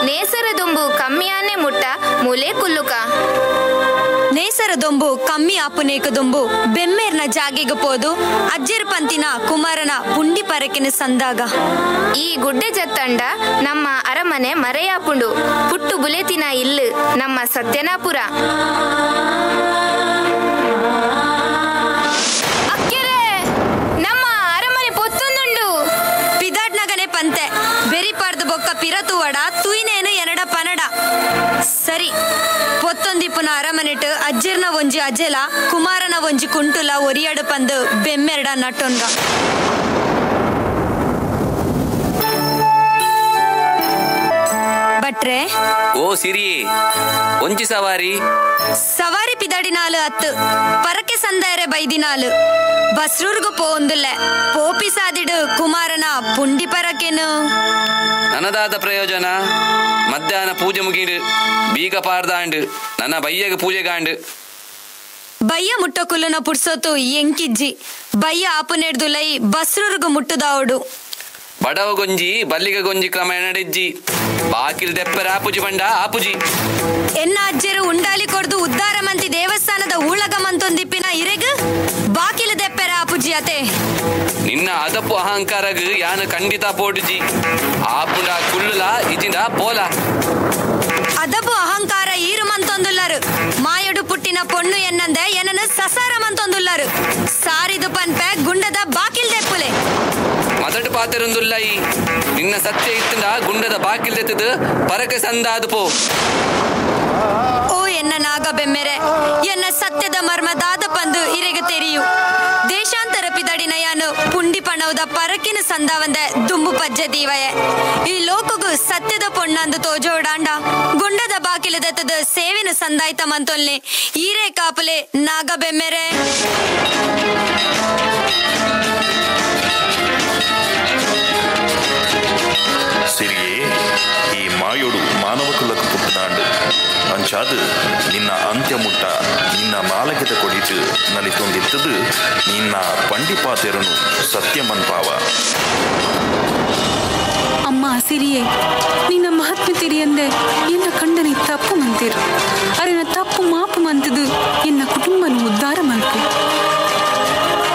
ನೇಸರ ದುಂಬು ಕಮ್ಮಿಯಾನೆ ಮುಟ್ಟ ಮೂಲೆ ಕುಲ್ಲುಕ ನೇಸರ ದೊಂಬು ಕಮ್ಮಿ ಆಪುನೇಕ ದೊಂಬು ಬೆಮ್ಮೇರ್ನ ಜಾಗೆಗೆ ಪೋದು ಅಜ್ಜೆರ್ ಪಂತಿನ ಕುಮಾರನ ಪುಂಡಿ ಪರಕಿನ ಸಂದಾಗ ಈ ಗುಡ್ಡೆ ಜತ್ತಂಡ ನಮ್ಮ ಅರಮನೆ ಮರೆಯಾಪುಂಡು ಪುಟ್ಟು ಬುಲೆತಿನ ಇಲ್ಲು ನಮ್ಮ ಸತ್ಯನಾಪುರ ಅಕ್ಕೆರೆ ನಮ್ಮ ಅರಮನೆ ಪೊತ್ತೊಂದುಂಡು ಪಿದಾಡ್ನಗನೆ ಪಂತೆ ಬೆರಿಪಾರ್ದು ಬೊಕ್ಕ ಪಿರತುವಡ ತುಯ್ನೇನು ಎನಡ ಪನಡ ಸರಿ ಪೊತ್ತೊಂದಿಪ್ಪುನ ಅರಮನೆಟ್ ಅಜ್ಜಿರ್ನ ಒಂಜಿ ಅಜೆಲ ಕುಮಾರನ ಒಂಜಿ ಕುಂಟುಲ ಒರಿಯಡು ಪಂದು ಬೆಮ್ಮೆರಡ ನಟೊನ್ಗ ಬಟ್ರೆ ಓ ಸಿರಿ ಒಂಜಿ ಸವಾರಿ ಸವಾರಿ ಪಿದಾಡಿನಾಲು ಅತ್ತು ಪರಕೆ ಸಂದಾರೆ ಬೈದಿನಾಲು ಬಸ್ರೂರ್ಗು ಪೋಂದುಲ್ಲೆ ಪೋಪಿ ಸಾದಿಡು ಕುಮಾರನ ಪುಂಡಿ ಪರಕೆನು ನನದಾದ ಪ್ರಯೋಜನ ಮಧ್ಯಾಹ್ನ ಪೂಜೆ ಮುಗಿಡು ಬೀಗ ಪಾರ್ದಾಂಡು ನನ್ನ ಬಯ್ಯಗ ಪೂಜೆಗಾಂಡು ಬಯ್ಯ ಮುಟ್ಟಕುಲ್ಲುನ ಪುಡ್ಸೋತು ಎಂಕಿಜ್ಜಿ ಬಯ್ಯ ಆಪುನೆಡ್ದುಲೈ ಬಸ್ರೂರ್ಗು ಮುಟ್ಟುದಾವುಡು ಬಡವ ಗೊಂಜಿ ಬಲ್ಲಿಗ ಗೊಂಜಿ ಕ್ರಮ ನಡೆಜ್ಜಿ ಬಾಕಿಲ್ ದೆಪ್ಪರ ಆಪುಜಿ ಬಂಡ ಆಪುಜಿ ಎನ್ನ ಅಜ್ಜರು ಉಂಡಾಲಿ ಕೊಡ್ದು ಉದ್ದಾರ ಮಂತಿ ದೇವಸ್ಥಾನದ ಊಳಗ ಮಂತೊಂದಿಪ್ಪಿನ ಇರೆಗ್ ಬಾಕಿಲ ದೆಪ್ಪೆರ ಆಪುಜಿ ಅತೆ ನಿನ್ನ ಅದಪ್ಪು ಅಹಂಕಾರಗ್ ಯಾನು ಖಂಡಿತ ಪೋಡುಜಿ ಆಪುಂಡ ಕುಲ್ಲುಲ ಇಜಿಂದ ಪೋಲ ಅದಪ್ಪು ಅಹಂಕಾರ ಈರು ಮಂತೊಂದುಲ್ಲರು ಮಾಯಡು ಪುಟ್ಟಿನ ಪೊಣ್ಣು ಎನ್ನಂದೆ ಏನನು ಸಸಾರ ಮಂತೊಂದುಲ್ಲರು ಸಾರಿದು ಪನ್ಪೆ ಗುಂಡದ ಬಾಕಿಲ್ ದೆಪ್ಪುಲೆ ಮದ ಮದಟ್ ಪಾತೆರೊಂದುಲ್ಲೈ ನಿನ್ನ ಸತ್ಯ ಇತ್ತಂಡ ಗುಂಡದ ಬಾಕಿಲ್ದೆತ್ತದು ಪರಕೆ ಸಂದಾದು ಪೋ. ಓ ಎನ್ನ ನಾಗ ಬೆಮ್ಮೆರೆ, ಎನ್ನ ಸತ್ಯದ ಮರ್ಮ ದಾದ ಪಂದು ಇರೆಗ ತೆರಿಯು. ದೇಶಾಂತರ ಪಿದಡಿನ ಯಾನು ಪುಂಡಿ ಪಣವುದ ಪರಕಿನ ಸಂದಾವಂದ ದುಂಬು ಪಜ್ಜೆ ದೀವಯೆ. ಈ ಲೋಕಗು ಸತ್ಯದ ಪೊಣ್ಣಂದು ತೋಜೋಡಾಂಡ ಗುಂಡದ ಬಾಕಿಲದತ್ತದ ಸೇವಿನ ಸಂದಾಯ್ತ ಮಂತೊಲ್ನೆ ಈರೇ ಕಾಪಲೆ ನಾಗ ಬೆಮ್ಮೆರೆ. ಸಿರಿಯೇ, ಈ ಮಾಯೋಡು ಮಾನವ ಕುಲಕ್ಕೆ ಪುಟ್ಟದಾಂಡು ಅಂಚಾದು ನಿನ್ನ ಅಂತ್ಯ ಮುಟ್ಟ ನಿನ್ನ ನಾಲಗೆದ ಕೊಡಿತು ನಲಿತೊಂದಿತ್ತದು ನಿನ್ನ ಪಂಡಿಪಾತೆರನು ಸತ್ಯಮನ್ಪಾವ. ಅಮ್ಮ ಸಿರಿಯೇ, ನಿನ್ನ ಮಹಾತ್ಮೆ ತೆರಿಯಂದೆ ಎನ್ನ ಕಂಡನೆ ತಪ್ಪು ಮಂತಿರು, ಅರೆನ ತಪ್ಪು ಮಾಪು ಮಂತದು ಎನ್ನ ಕುಟುಂಬನು ಉದ್ಧಾರ ಮಲ್ಪು.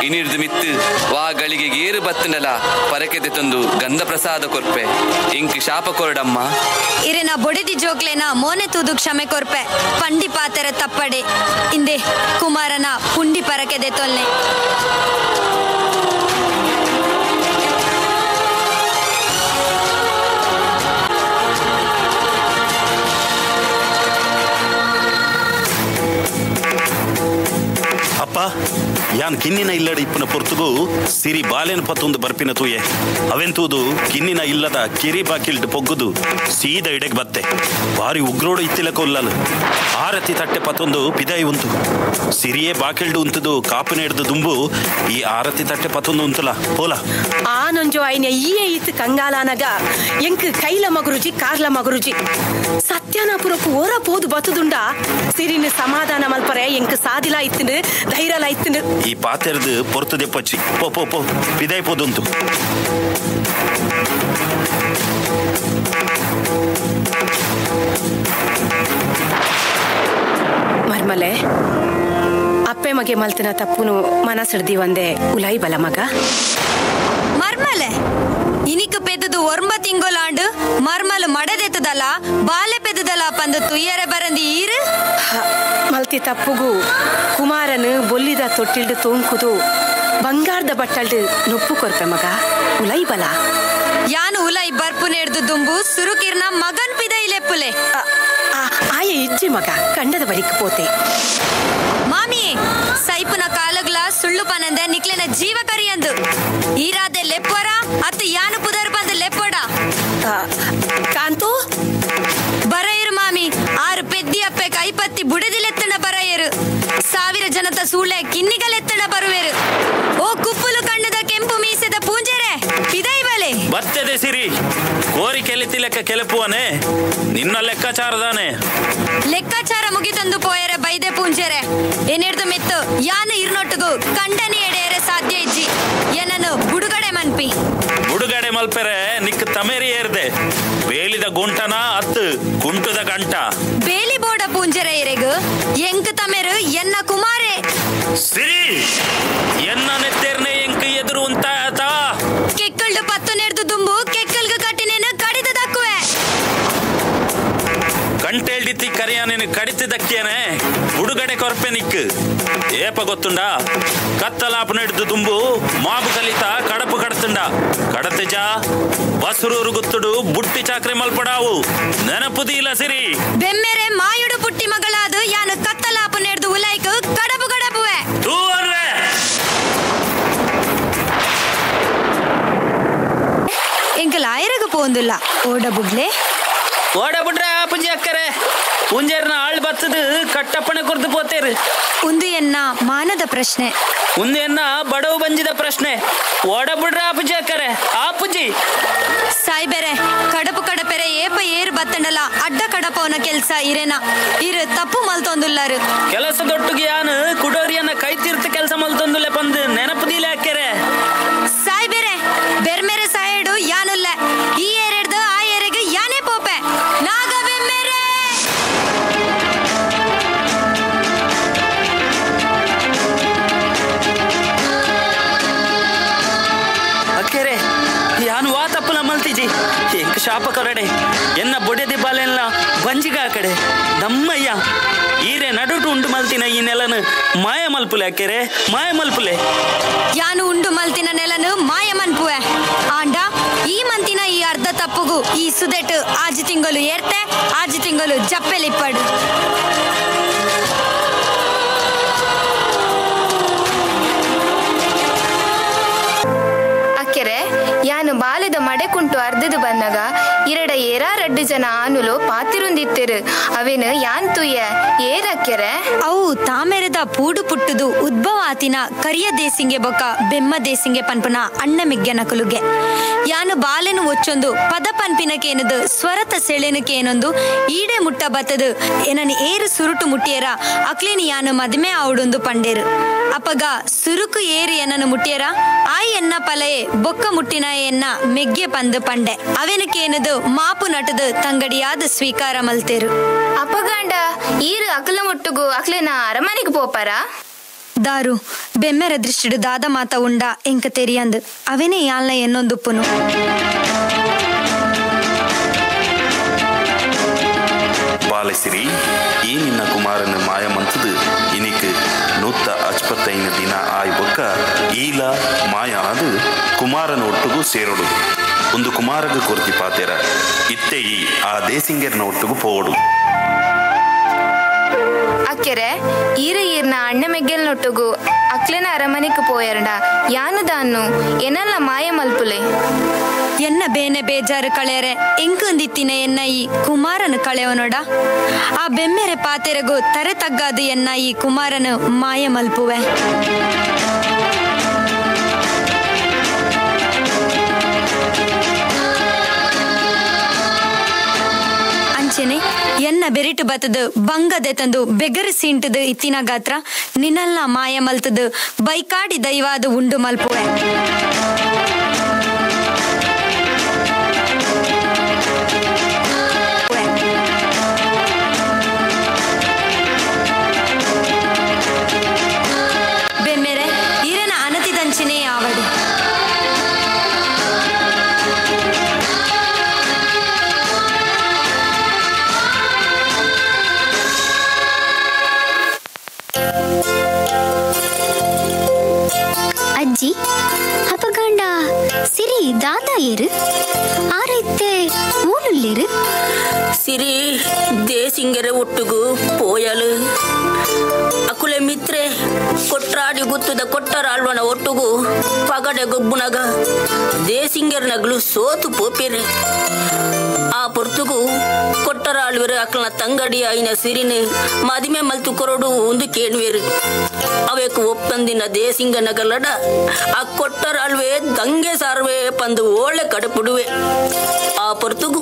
ಇನಿರ್ದು ಮಿತ್ತು ವಾ ಗಳಿಗೆ ಗೇರು ಬತ್ತನಲ ಪರಕೆದೆ ತಂದು ಗಂಧ ಪ್ರಸಾದ ಕೊರ್ಪೆ ಇಂಕ್ ಶಾಪ ಕೊರಡಮ್ಮ. ಇರೆನ ಬೊಡೆದಿ ಜೋಕ್ಲೆನ ಮೋನೆ ತೂದು ಕ್ಷಮೆ ಕೊರ್ಪೆ ಪಂಡಿ ಪಾತೆರ ತಪ್ಪಡೆ ಇಂದೆ ಕುಮಾರನ ಪುಂಡಿ ಪರಕೆದೆ ತೊಲ್ನೆ. ಅಪ್ಪ, ಯಾನ್ ಕಿನ್ನಿನ ಇಲ್ಲಡ ಇಪ್ಪನ ಪೊರ್ತುಗು ಸಿರಿ ಬಾಲೆನ ಪತ್ತೊಂದು ಬರ್ಪಿನ ತೂಯೆ ಅವೆಂತೂದು ಕಿನ್ನಿನ ಇಲ್ಲದ ಕಿರಿ ಬಾಕಿಲ್ಡ್ ಪೊಗ್ಗುದು ಸೀದ ಇಡೆಗ್ ಬತ್ತೆ ಬಾರಿ ಉಗ್ರೋಡು ಇತ್ತಿಲ ಕೊಲ್ಲಲು ಆರತಿ ತಟ್ಟೆ ಪತ್ತೊಂದು ಪಿದಾಯಿ ಉಂಟು ಸಿರಿಯೇ ಬಾಕಿಲ್ಡು ಉಂಟುದು ಕಾಪಿನ ಹಿಡ್ದು ದುಂಬು ಈ ಆರತಿ ತಟ್ಟೆ ಪತ್ತೊಂದು ಉಂಟುಲ ಪೋಲ. ಆ ನೊಂಜೋ ಐನ ಈಯೇ ಇತ್ತು ಕಂಗಾಲಾನಗ ಎಂಕ್ ಕೈಲ ಮಗುರುಜಿ ಕಾರ್ಲ ಮಗುರುಜಿ ಸತ್ಯನಾಪುರಕ್ಕೂ ಓರ ಪೋದು ಬತ್ತದುಂಡ ಸಿರಿನ ಸಮಾಧಾನ ಮಲ್ಪರೆ ಎಂಕ್ ಸಾದಿಲ ಇತ್ತುಂಡು ಧೈರ್ಯಲ ಇತ್ತುಂಡು. ಈ ಪಾತೆರ್ದು ಪೊರ್ತು ದೆಪ್ಪಚ್ಚಿ ಪೋ ಪೋ ಪೋ ಪಿದಾಯಿ ಪೋದುಂತು. ಮರ್ಮಲೆ ಅಪ್ಪೆ ಮಗೆ ಮಲ್ತಿನ ತಪ್ಪುನು ಮನಸ್ಸಿಡ್ದಿ ಒಂದೇ ಉಲಾಯಿ ಬಲ ಮಗ. ಮರ್ಮಲೆ ಇನಿಕ್ ಪೆದ್ದದು ಒರ್ಂಬ ತಿಂಗೊಲಾಂಡು ಮರ್ಮಲು ಮಡದೆತ್ತದಲ್ಲ ಬಾಲೆ ಪೆದ್ದದಲ್ಲ ಪಂದು ತುಯ್ಯರೆ ಬರಂದಿ ಈರು ಮಲ್ತಿ ತಪ್ಪುಗು ಕುಮಾರನು ಬೊಲ್ಲಿದ ತೊಟ್ಟಿಲ್ಡು ತೋಂಕುದು ಬಂಗಾರದ ಬಟ್ಟಲ್ಡು ನೊಪ್ಪು ಕೊರ್ಪೆ ಮಗ ಉಲೈ ಬಲ. ಯಾನು ಉಲೈ ಬರ್ಪು ನೆಡ್ದು ದುಂಬು ಸುರುಕಿರ್ನ ಮಗನ್ ಪಿದೈ ಲೆಪ್ಪುಲೆ. ಆಯ ಇಜ್ಜಿ ಮಗ ಕಂಡದ ಬಳಿಕ ಪೋತೆ. ಮಾಮಿಯೇ ಸೈಪುನ ಕಾಲಗ್ಲ ಸುಳ್ಳು ಪನಂದೆ ನಿಕ್ಲೆನ ಜೀವ ಕರಿಯಂದು ಈರಾದೆ ಲೆಪ್ಪರ ಅತ್ತು ಯಾನು ಪುದರ್ ಬಂದು ಲೆಪ್ಪಡ ಕಾಂತು ಬರಯರು ಮಾಮಿ ಆರು ಪೆದ್ದಿ ಅಪ್ಪೆ ಕೈಪತ್ತಿ ಬುಡದಿಲೆತ್ತಣ ಬರಯರು ಸಾವಿರ ಜನತ ಸೂಳೆ ಕಿನ್ನಿಗಲೆತ್ತಣ ಬರುವೆರು. ಓ ಕುಪ್ಪುಲು ಕಣ್ಣದ ಕೆಂಪು ಮೀಸೆದ ಪೂಂಜೆರೆ ಪಿದೈ ಬಲೆ ಬತ್ತದೆ ಸಿರಿ ಕೋರಿ ಕೆಲಿತಿ ಲೆಕ್ಕ ಕೆಲಪುವನೆ ನಿನ್ನ ಲೆಕ್ಕಾಚಾರದಾನೆ. ಲೆಕ್ಕಾಚಾರ ಮುಗಿತಂದು ಪೋಯರೆ ಬೈದೆ ಪೂಂಜೆರೆ ಏನಿಡ್ದು ಮೆತ್ತು ಯಾನು ಇರ್ನೊಟ್ಟುಗು ಕಂಡನಿ ಎಡೆಯರೆ ಸಾಧ್ಯ ಇಜ್ಜಿ ಏನನ್ನು ಬುಡುಗಡೆ ಮನ್ಪಿ. ಬುಡುಗಡೆ ಮಲ್ಪೆರೆ ನಿಕ್ ತಮೇರಿ ಏರ್ದೆ ಬೇಲಿದ ಗುಂಟನ ಅತ್ತು ಕುಂಟುದ ಗಂಟ ಬೇಲಿ ಬೋಡ ಪೂಂಜೆರೆ ಎರೆಗು ಎಂಕ್ ತಮೇರು ಎನ್ನ ಕುಮಾರೆ ಸಿರಿ ಎನ್ನ ನೆತ್ತೇರ್ನೆ ಎಂಕ್ ಎದುರು ಉಂಟಾತ ಕೆಕ್ಕಲ್ಡು ಪತ್ತು ನೆಡ್ದು ದುಂಬು ಕೆಕ್ಕಲ್ಗ ಕಟ್ಟಿನೇನು ಕಡಿದ ದಕ್ಕುವೆ ಕಂಟೇಳ್ದಿತ್ತಿ ಕರಿಯಾನೇನು ಕಡಿತದಕ್ಕೇನೆ ಬುಡುಗಡೆ ಕೊರ್ಪೆ ನಿಕ್ ಏಪ ಗೊತ್ತುಂಡ ಕತ್ತಲಾಪು ನೆಡ್ದು ದುಂಬು ಮಾಬು ಕಲಿತ ಕಡಪು ಕಡತುಂಡ ಕಡತೆಜ ಬಸರೂರು ಗುತ್ತುಡು ಬುಟ್ಟಿ ಚಾಕ್ರೆ ಮಲ್ಪಡಾವು ನೆನಪುದೀಲ ಸಿರಿ ಬೆಮ್ಮೆರೆ ಮಾಯುಡು ಪುಟ್ಟಿ ಮಗಳಾದು ಯಾನು ಕತ್ತಲಾಪು ನೆಡ್ದು ಉಲೈಕ್ ಕಡಪು ಕಡಪುವೆ ಎಂಕಲ್ ಆಯರಗ ಪೋಂದುಲ್ಲ ಓಡ ಬುಡ್ಲೆ ಓಡ ಬಿಡ್ರೆ ಪುಂಜಿ ಅಕ್ಕರೆ ಪುಂಜೇರ್ನ ಆಳ್ ಬತ್ತದು ಕಟ್ಟಪ್ಪಣೆ ಕುರ್ದು ಪೋತೇರು. ಒಂದು ಎನ್ನ ಮಾನದ ಪ್ರಶ್ನೆ, ಒಂದು ಎನ್ನ ಬಡವು ಬಂಜಿದ ಪ್ರಶ್ನೆ. ಓಡ ಬಿಡ್ರೆ ಆ ಪುಂಜಿ ಅಕ್ಕರೆ ಆ ಪುಂಜಿ ಸಾಯ್ಬೇರೆ ಕಡಪು ಕಡಪೆರೆ ಏಪ ಏರು ಬತ್ತಂಡಲ ಅಡ್ಡ ಕಡಪವನ ಕೆಲ್ಸ ಇರೇನ ಇರು ತಪ್ಪು ಮಲ್ತೊಂದುಲ್ಲಾರು. ಕೆಲಸ ದೊಟ್ಟುಗೆ ಯಾನು ಕುಡೋರಿಯನ್ನ ಕೈ ತೀರ್ಥ ಕೆಲಸ ಮಲ್ತೊಂದುಲ್ಲೆ ಪಂದು ನೆನಪುದೀಲೆ ಅಕ್ಕರೆ. ಸಾಯ್ಬೇರೆ ಬೆರ್ಮೆರೆ ಸಾಯಡು ಯಾನುಲ್ಲ ಈ ಏರೆಡ್ದು ಆ ಏರೆಗೆ ಯಾನೇ ಪೋಪೆ ನಾಗ ಬೆಮ್ಮೆರೆ. ಅಕ್ಕರೆ ಯಾನು ವಾ ತಪ್ಪಲ ಮಲ್ತಿಜಿ ಎಂಕ್ ಶಾಪ ಕೊರಡೆ ಎನ್ನ ಬೊಡೆದಿ ಬಾಲೆಲ್ಲ ಬಂಜಿಗ ಆ ಕಡೆ ನಮ್ಮಯ್ಯ ಈರೆ ನಡುಟು ಉಂಡು ಮಲ್ತಿನ ಈ ನೆಲನು ಮಾಯ ಮಲ್ಪುಲೆ ಅಕ್ಕೆರೆ ಮಾಯ ಮಲ್ಪುಲೆ. ಯಾನು ಉಂಡು ಮಲ್ತಿನ ನೆಲನು ಕುಮಾರನು ಮಾಯ ಮನ್ಪುವೆ. ಆಂಡ ಈ ಮಂತಿನ ಈ ಅರ್ಧ ತಪ್ಪುಗು ಈ ಸುದೆಟ್ ಆಜಿ ತಿಂಗಳು ಏರ್ತೆ ಆಜಿ ತಿಂಗಳು ಜಪ್ಪೆಲಿಪ್ಪಡು. ಅಕ್ಕೆರೆ ಯಾನು ಬಾಲೆದ ಮಡೆ ಕುಂಟು ಅರ್ಧದ ಬಂದಾಗ ಇರಡ ಏರಾ ರಡ್ಡು ಜನ ಆನುಲು ಪಾತಿರುಂದಿತ್ತೆರು ಅವೇನು ಯಾನ್ ತುಯ್ಯ ಏರಕ್ಕೆರೆ? ಅವು ತಾಮೆರೆದ ಪೂಡು ಪುಟ್ಟುದು ಉದ್ಭವ ಆತಿನ ಕರಿಯ ದೇಸಿಂಗೆ ಬೊಕ್ಕ ಬೆಮ್ಮ ದೇಸಿಂಗೆ ಪನ್ಪುನ ಅಣ್ಣ ಮಿಗ್ಗನ ಕುಲುಗೆ. ಯಾನು ಬಾಲೆನು ಒಚ್ಚೊಂದು ಪದ ಪನ್ಪಿನಕೇನದು ಸ್ವರತ ಸೆಳೆನಕೇನೊಂದು ಈಡೆ ಮುಟ್ಟ ಬತ್ತದು ಏನನು ಏರು ಸುರುಟು ಮುಟ್ಟಿಯರ ಅಕ್ಲೇನು ಯಾನು ಮದುವೆ ಆವುಡೊಂದು ಪಂಡೇರು. ಅಪಗ ಸುರುಕು ಏರು ಎನ್ನನು ಮುಟ್ಟಿಯರ ಆಯ್ ಎನ್ನ ಪಲಯೆ ಬೊಕ್ಕ ಮುಟ್ಟಿನ ಎನ್ನ ಮೆಗ್ಗೆ ಪಂದು ಪಂಡೆ. ಅವೆನಕೇನದು ಮಾಪು ನಟದು ತಂಗಡಿಯಾದ ಸ್ವೀಕಾರ ಮಲ್ತೇರು. ಅಪಗಾಂಡ ಈರು ಅಕಲ ಮುಟ್ಟುಗು ಅಕ್ಲೇನ ಅರಮನೆಗೆ ಪೋಪಾರ? ದಾರು ಬೆಮ್ಮೆರ ದೃಷ್ಟಿಡು ದಾದ ಮಾತ ಉಂಡ ಎಂಕ ತೆರಿಯಂದು ಅವೆನೇ ಯಾಲ್ನ ಎನ್ನೊಂದುಪ್ಪುನು. ಬಾಲಸಿರಿ, ಈ ನಿನ್ನ ಕುಮಾರನ ಮಾಯ ಮಂತದು ಇನಿಕ್ 165 ದಿನ ಆಯ್ ಬೊಕ್ಕ ಈಲ ಮಾಯ ಅದು ಕುಮಾರನ ಒಟ್ಟುಗು ಸೇರೋಡು. ಒಂದು ಕುಮಾರಗ ಕೊರ್ತಿ ಪಾತೆರ ಇತ್ತೆ ಈ ಆ ದೇಸಿಂಗರ್ನ ಒಟ್ಟುಗು ಪೋಡು. ಅಕ್ಕೆರೆ ಈರು ಈರ್ನ ಅಣ್ಣ ಮೆಗ್ಗೆಲ್ ನೊಟ್ಟುಗು ಅಕ್ಲೆನ ಅರಮನೆಗೆ ಪೋಯರ್ಡ ಯಾನು ದಾನು ಎನಲ್ಲ ಮಾಯ ಮಲ್ಪುಲೆ. ಎನ್ನ ಬೇನೆ ಬೇಜಾರು ಕಳೆಯರೆ ಎಂಕುಂದಿತ್ತಿನ ಎನ್ನ ಈ ಕುಮಾರನು ಕಳೆಯವನೋಡ. ಆ ಬೆಮ್ಮೆರೆ ಪಾತೆರಗು ತರೆ ತಗ್ಗಾದು ಎನ್ನ ಈ ಕುಮಾರನು ಮಾಯ ಮಲ್ಪುವೆ. ಅಂಚೆನೆ ಎನ್ನ ಬೆರಿಟು ಬತ್ತದು ಬಂಗದೆ ತಂದು ಬೆಗರು ಸೀಂಟದು ಇತ್ತಿನ ಗಾತ್ರ ನಿನ್ನಲ್ಲ ಮಾಯ ಮಲ್ತದು ಬೈಕಾಡಿ ದೈವಾದು ಉಂಡು ಮಲ್ಪುವೆ. ಬೆಮ್ಮೆರೆ ಈರನ ಅನತಿದಂಚನೆ ಆವಡು. ಅಜ್ಜಿ ಅಪಗಂಡ ಸಿರಿ ದಾದಾ ಏರು ಆರೈತೆ ಮೂನುಲ್ಲೇರು? ಸಿರಿ ದೇಸಿಂಗೆರೆ ಒಟ್ಟುಗು ಪೋಯಲು ಅಕುಲೆ ಮಿತ್ರೆ ಕೊಟ್ರಾಡಿ ಗುತ್ತದ ಕೊಟ್ಟರ ಆಳ್ವನ ಒಟ್ಟುಗು ಪಗಡೆ ಗೊಬ್ಬುನಗ ದೇಸಿಂಗೆರ ನಗಲು ಸೋತು ಪೋಪಿರೆ. ಆ ಪೊರ್ತುಗು ಕೊಟ್ಟರ ಆಳ್ವೆರು ಅಕ್ಲನ ತಂಗಡಿ ಆಯಿನ ಸಿರಿನು ಮದಿಮೆ ಮಲ್ತು ಕೊರಡು ಒಂದು ಕೇಳುವೆರು. ಅವೇಕು ಒಪ್ಪಂದಿನ ದೇಸಿಂಗ ನಗಲಡ ಆ ಕೊಟ್ಟರ ಆಳ್ವೆ ದಂಗೆ ಸಾರ್ವೆ ಪಂದು ಓಳೆ ಕಡಪುಡುವೆ. ಆ ಪೊರ್ತುಗು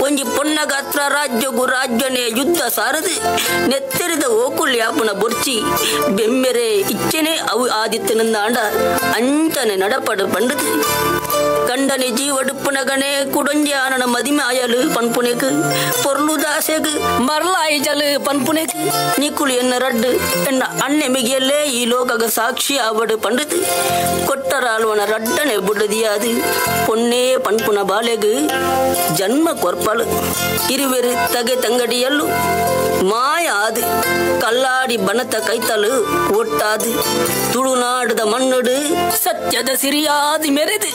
ಒಂಜಿ ಪೊನ್ನಗಾತ್ರ ರಾಜ್ಯಗು ರಾಜ್ಯನೇ ಯುದ್ಧ ಸಾರದು ನೆತ್ತೆರಿದ ಓಕುಲ್ ಯಾಪುನ ಬೊರ್ಚಿ ಬೆಮ್ಮೆರೆ ಇಚ್ಚನೆ ಅವು ಆದಿತ್ತನಂದಾಂಡ ಅಂಚನೆ ನಡಪಡು ಪಂಡದು. ಕಂಡನೆ ಜೀವಡುಪ್ಪುನಗನೆ ಕುಡೊಂಜಿ ಆನನ ಮದಿಮೆ ಆಯಲು ಪನ್ಪುನೆಕ್ ಪೊರ್ಲುದಾಸೆಗ್ ಮರಲಾಯಿಜಲು ಪನ್ಪುನೆಕ್ ನಿಕುಲು ಎನ್ನ ರಡ್ಡು ಎನ್ನ ಅಣ್ಣೆ ಮಿಗಿಯಲ್ಲೇ ಈ ಲೋಕಗ ಸಾಕ್ಷಿ ಆವಡು ಪಂಡದು. ಕೊಟ್ಟರಾಲ್ವನ ರಡ್ಡನೆ ಬುಡದಿಯಾದು ಪೊನ್ನೇ ಪನ್ಪುನ ಬಾಲೆಗ್ ಜನ್ಮ ಕೊರ್ಪಲು. ಇರುವೆರು ತಗೆ ತಂಗಡಿಯಲ್ಲು ಮಾಯ ಆದು ಕಲ್ಲಾಡಿ ಬನತ ಕೈತಲು ಒಟ್ಟಾದು ತುಳುನಾಡದ ಮಣ್ಣುಡು ಸತ್ಯದ ಸಿರಿಯಾದು ಮೆರೆದು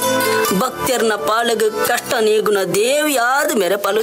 ಭಕ್ತರ್ನ ಪಾಲಗು ಕಷ್ಟ ನೀಗುನ ದೇವಿಯಾದ ಮೆರಪಲು.